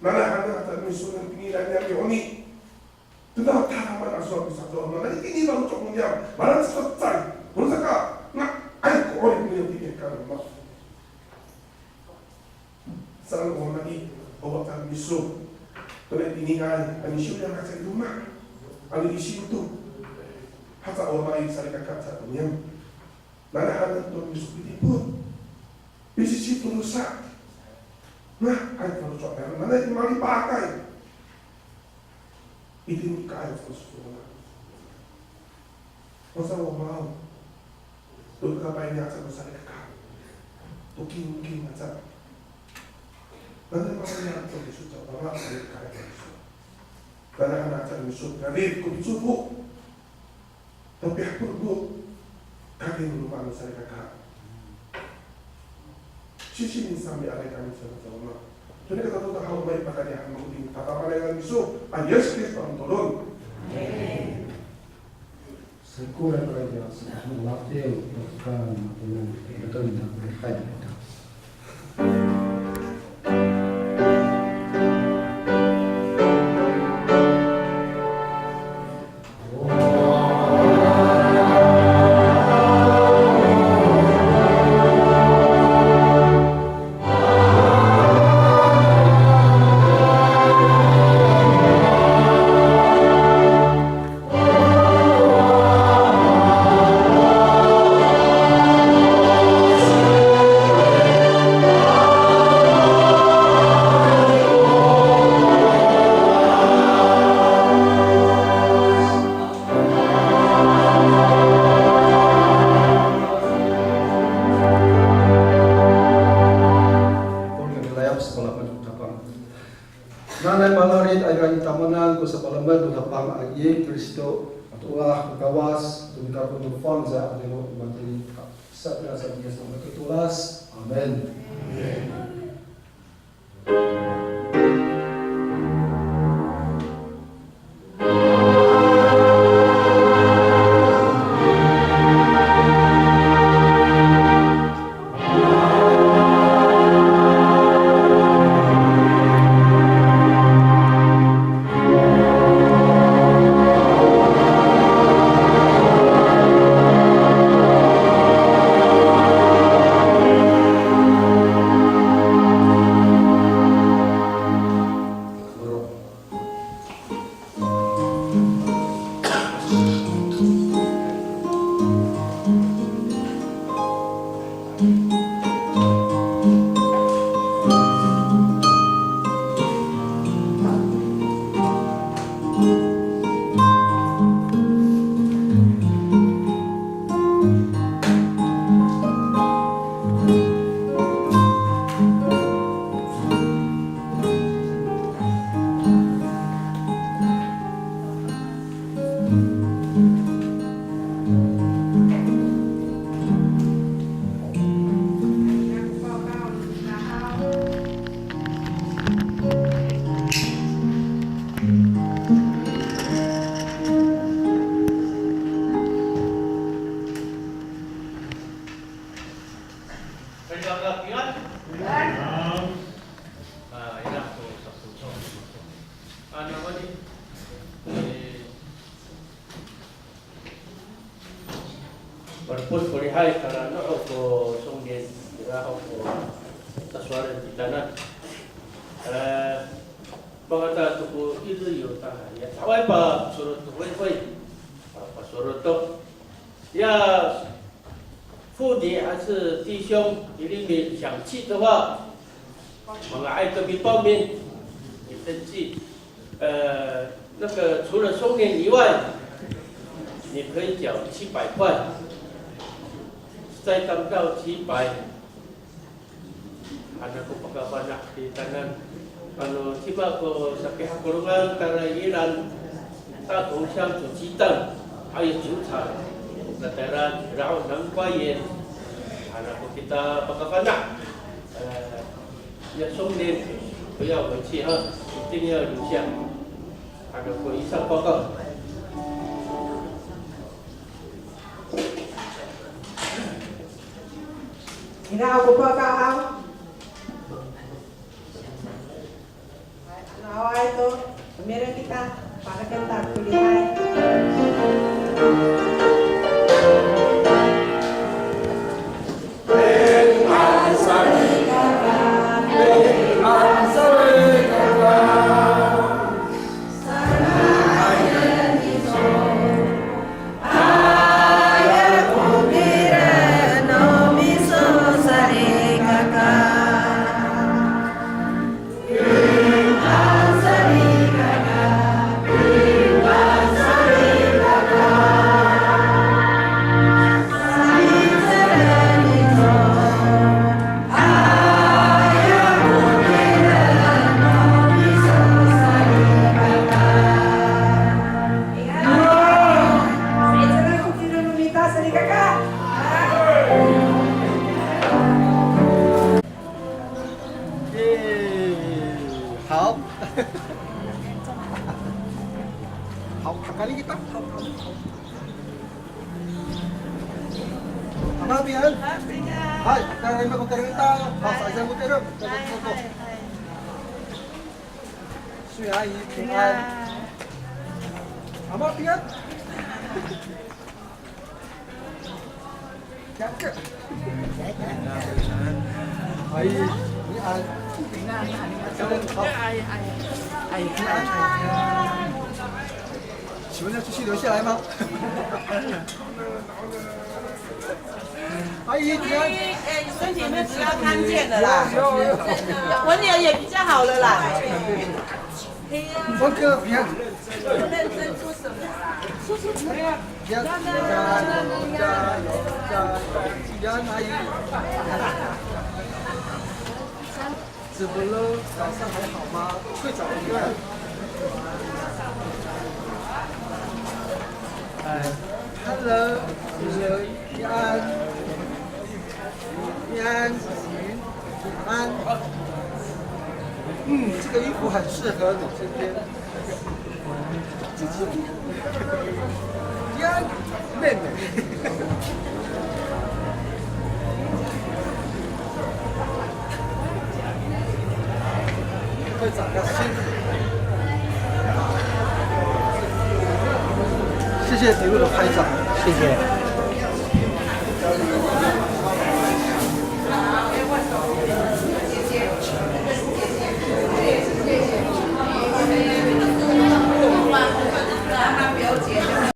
Nanay hanen aca no miso niyam, tingilan niyam i honi. Tona tadamaan aca no miso sa wama. Nanay itini faloco' no niyam. Malacecacecay. Ono saka, nga'ay ko 'orip no niyam itini i ka'ayaw no loma'. Saan o wama i, awa aca no miso. Tona itini i, ano siw niyam aca i loma'. Ano isiw to. Haca o wama i salikaka aca no niyam. Nanay hanen to no miso pidipot. Pisisi to no sa. Nga'ay faloco' niyam. Nanay malipahakay. Itini i ka'ayaw no miso. Masa wamaaw. To kapayni aca ko salikaka. To kingking aca. Nanay masa niyam to miso sa wama, nanay ka'ayaw no miso. Nanay hanen aca no miso, nanay ko picofo. Tapi hapot ko kati no loma' no salikaka. Sisini sami'aray kami sa wama. Tona katato ta haw, o maan i pakayni han no miso, tadamaanay no miso a Yis Kristo a mitolon. Amin. Saikoray a palayaw sa Mateo, todong a tolo, todong a polo a pito. Ayra i titaanan ko sapalemed no Tapang a i Kristo, ato olah no Kawas, to nika ko no fangcal a niyaro' i matini, sa ira sa Yis a matolas. Amin. Amin. 大家平安。平安。啊，一样，我补充。啊，那么呢，呃，我们不是不厉害，当然，那我说重点，然后我，他说的，你看呢，呃，包括他都不一直有他，也他会把所有都会会，啊，把所有都，呀， 妇女还是弟兄，你们想去的话，我们还可以报名，你登记。呃，那个除了松年以外，你可以缴七百块，再tăng到七百。 Ano ko pakafana' kitanan. Ano, cima ko sapihakolongan tayra i Ilan, 大同乡煮鸡蛋，还有酒厂，那 tayra 然后南瓜园。Ano ko kita pakafana', 呃，要松年，不要回去哈，一定要留下。Ano ko 以上报告。 Ina ako po ka aw. Ano awaay to, pamiren kita, para kita kulihay. Hop. Hop, kali kita. Ama, piyan? Hay, kakarin ako, kakarin kita. Hay, sa isang butero. Hay, hay, hay. Suya, ay, ay. Ama, piyan? Ay, ay. Ay, ay. 哎，你身体会比较康健的啦，有，有，有。文流也比较好了啦。峰哥，你看。怎么了？早上还好吗？睡着了吗？嗯，这个衣服很适合你今天。呀，妹妹。会长要辛苦。谢谢你为了拍照。谢谢。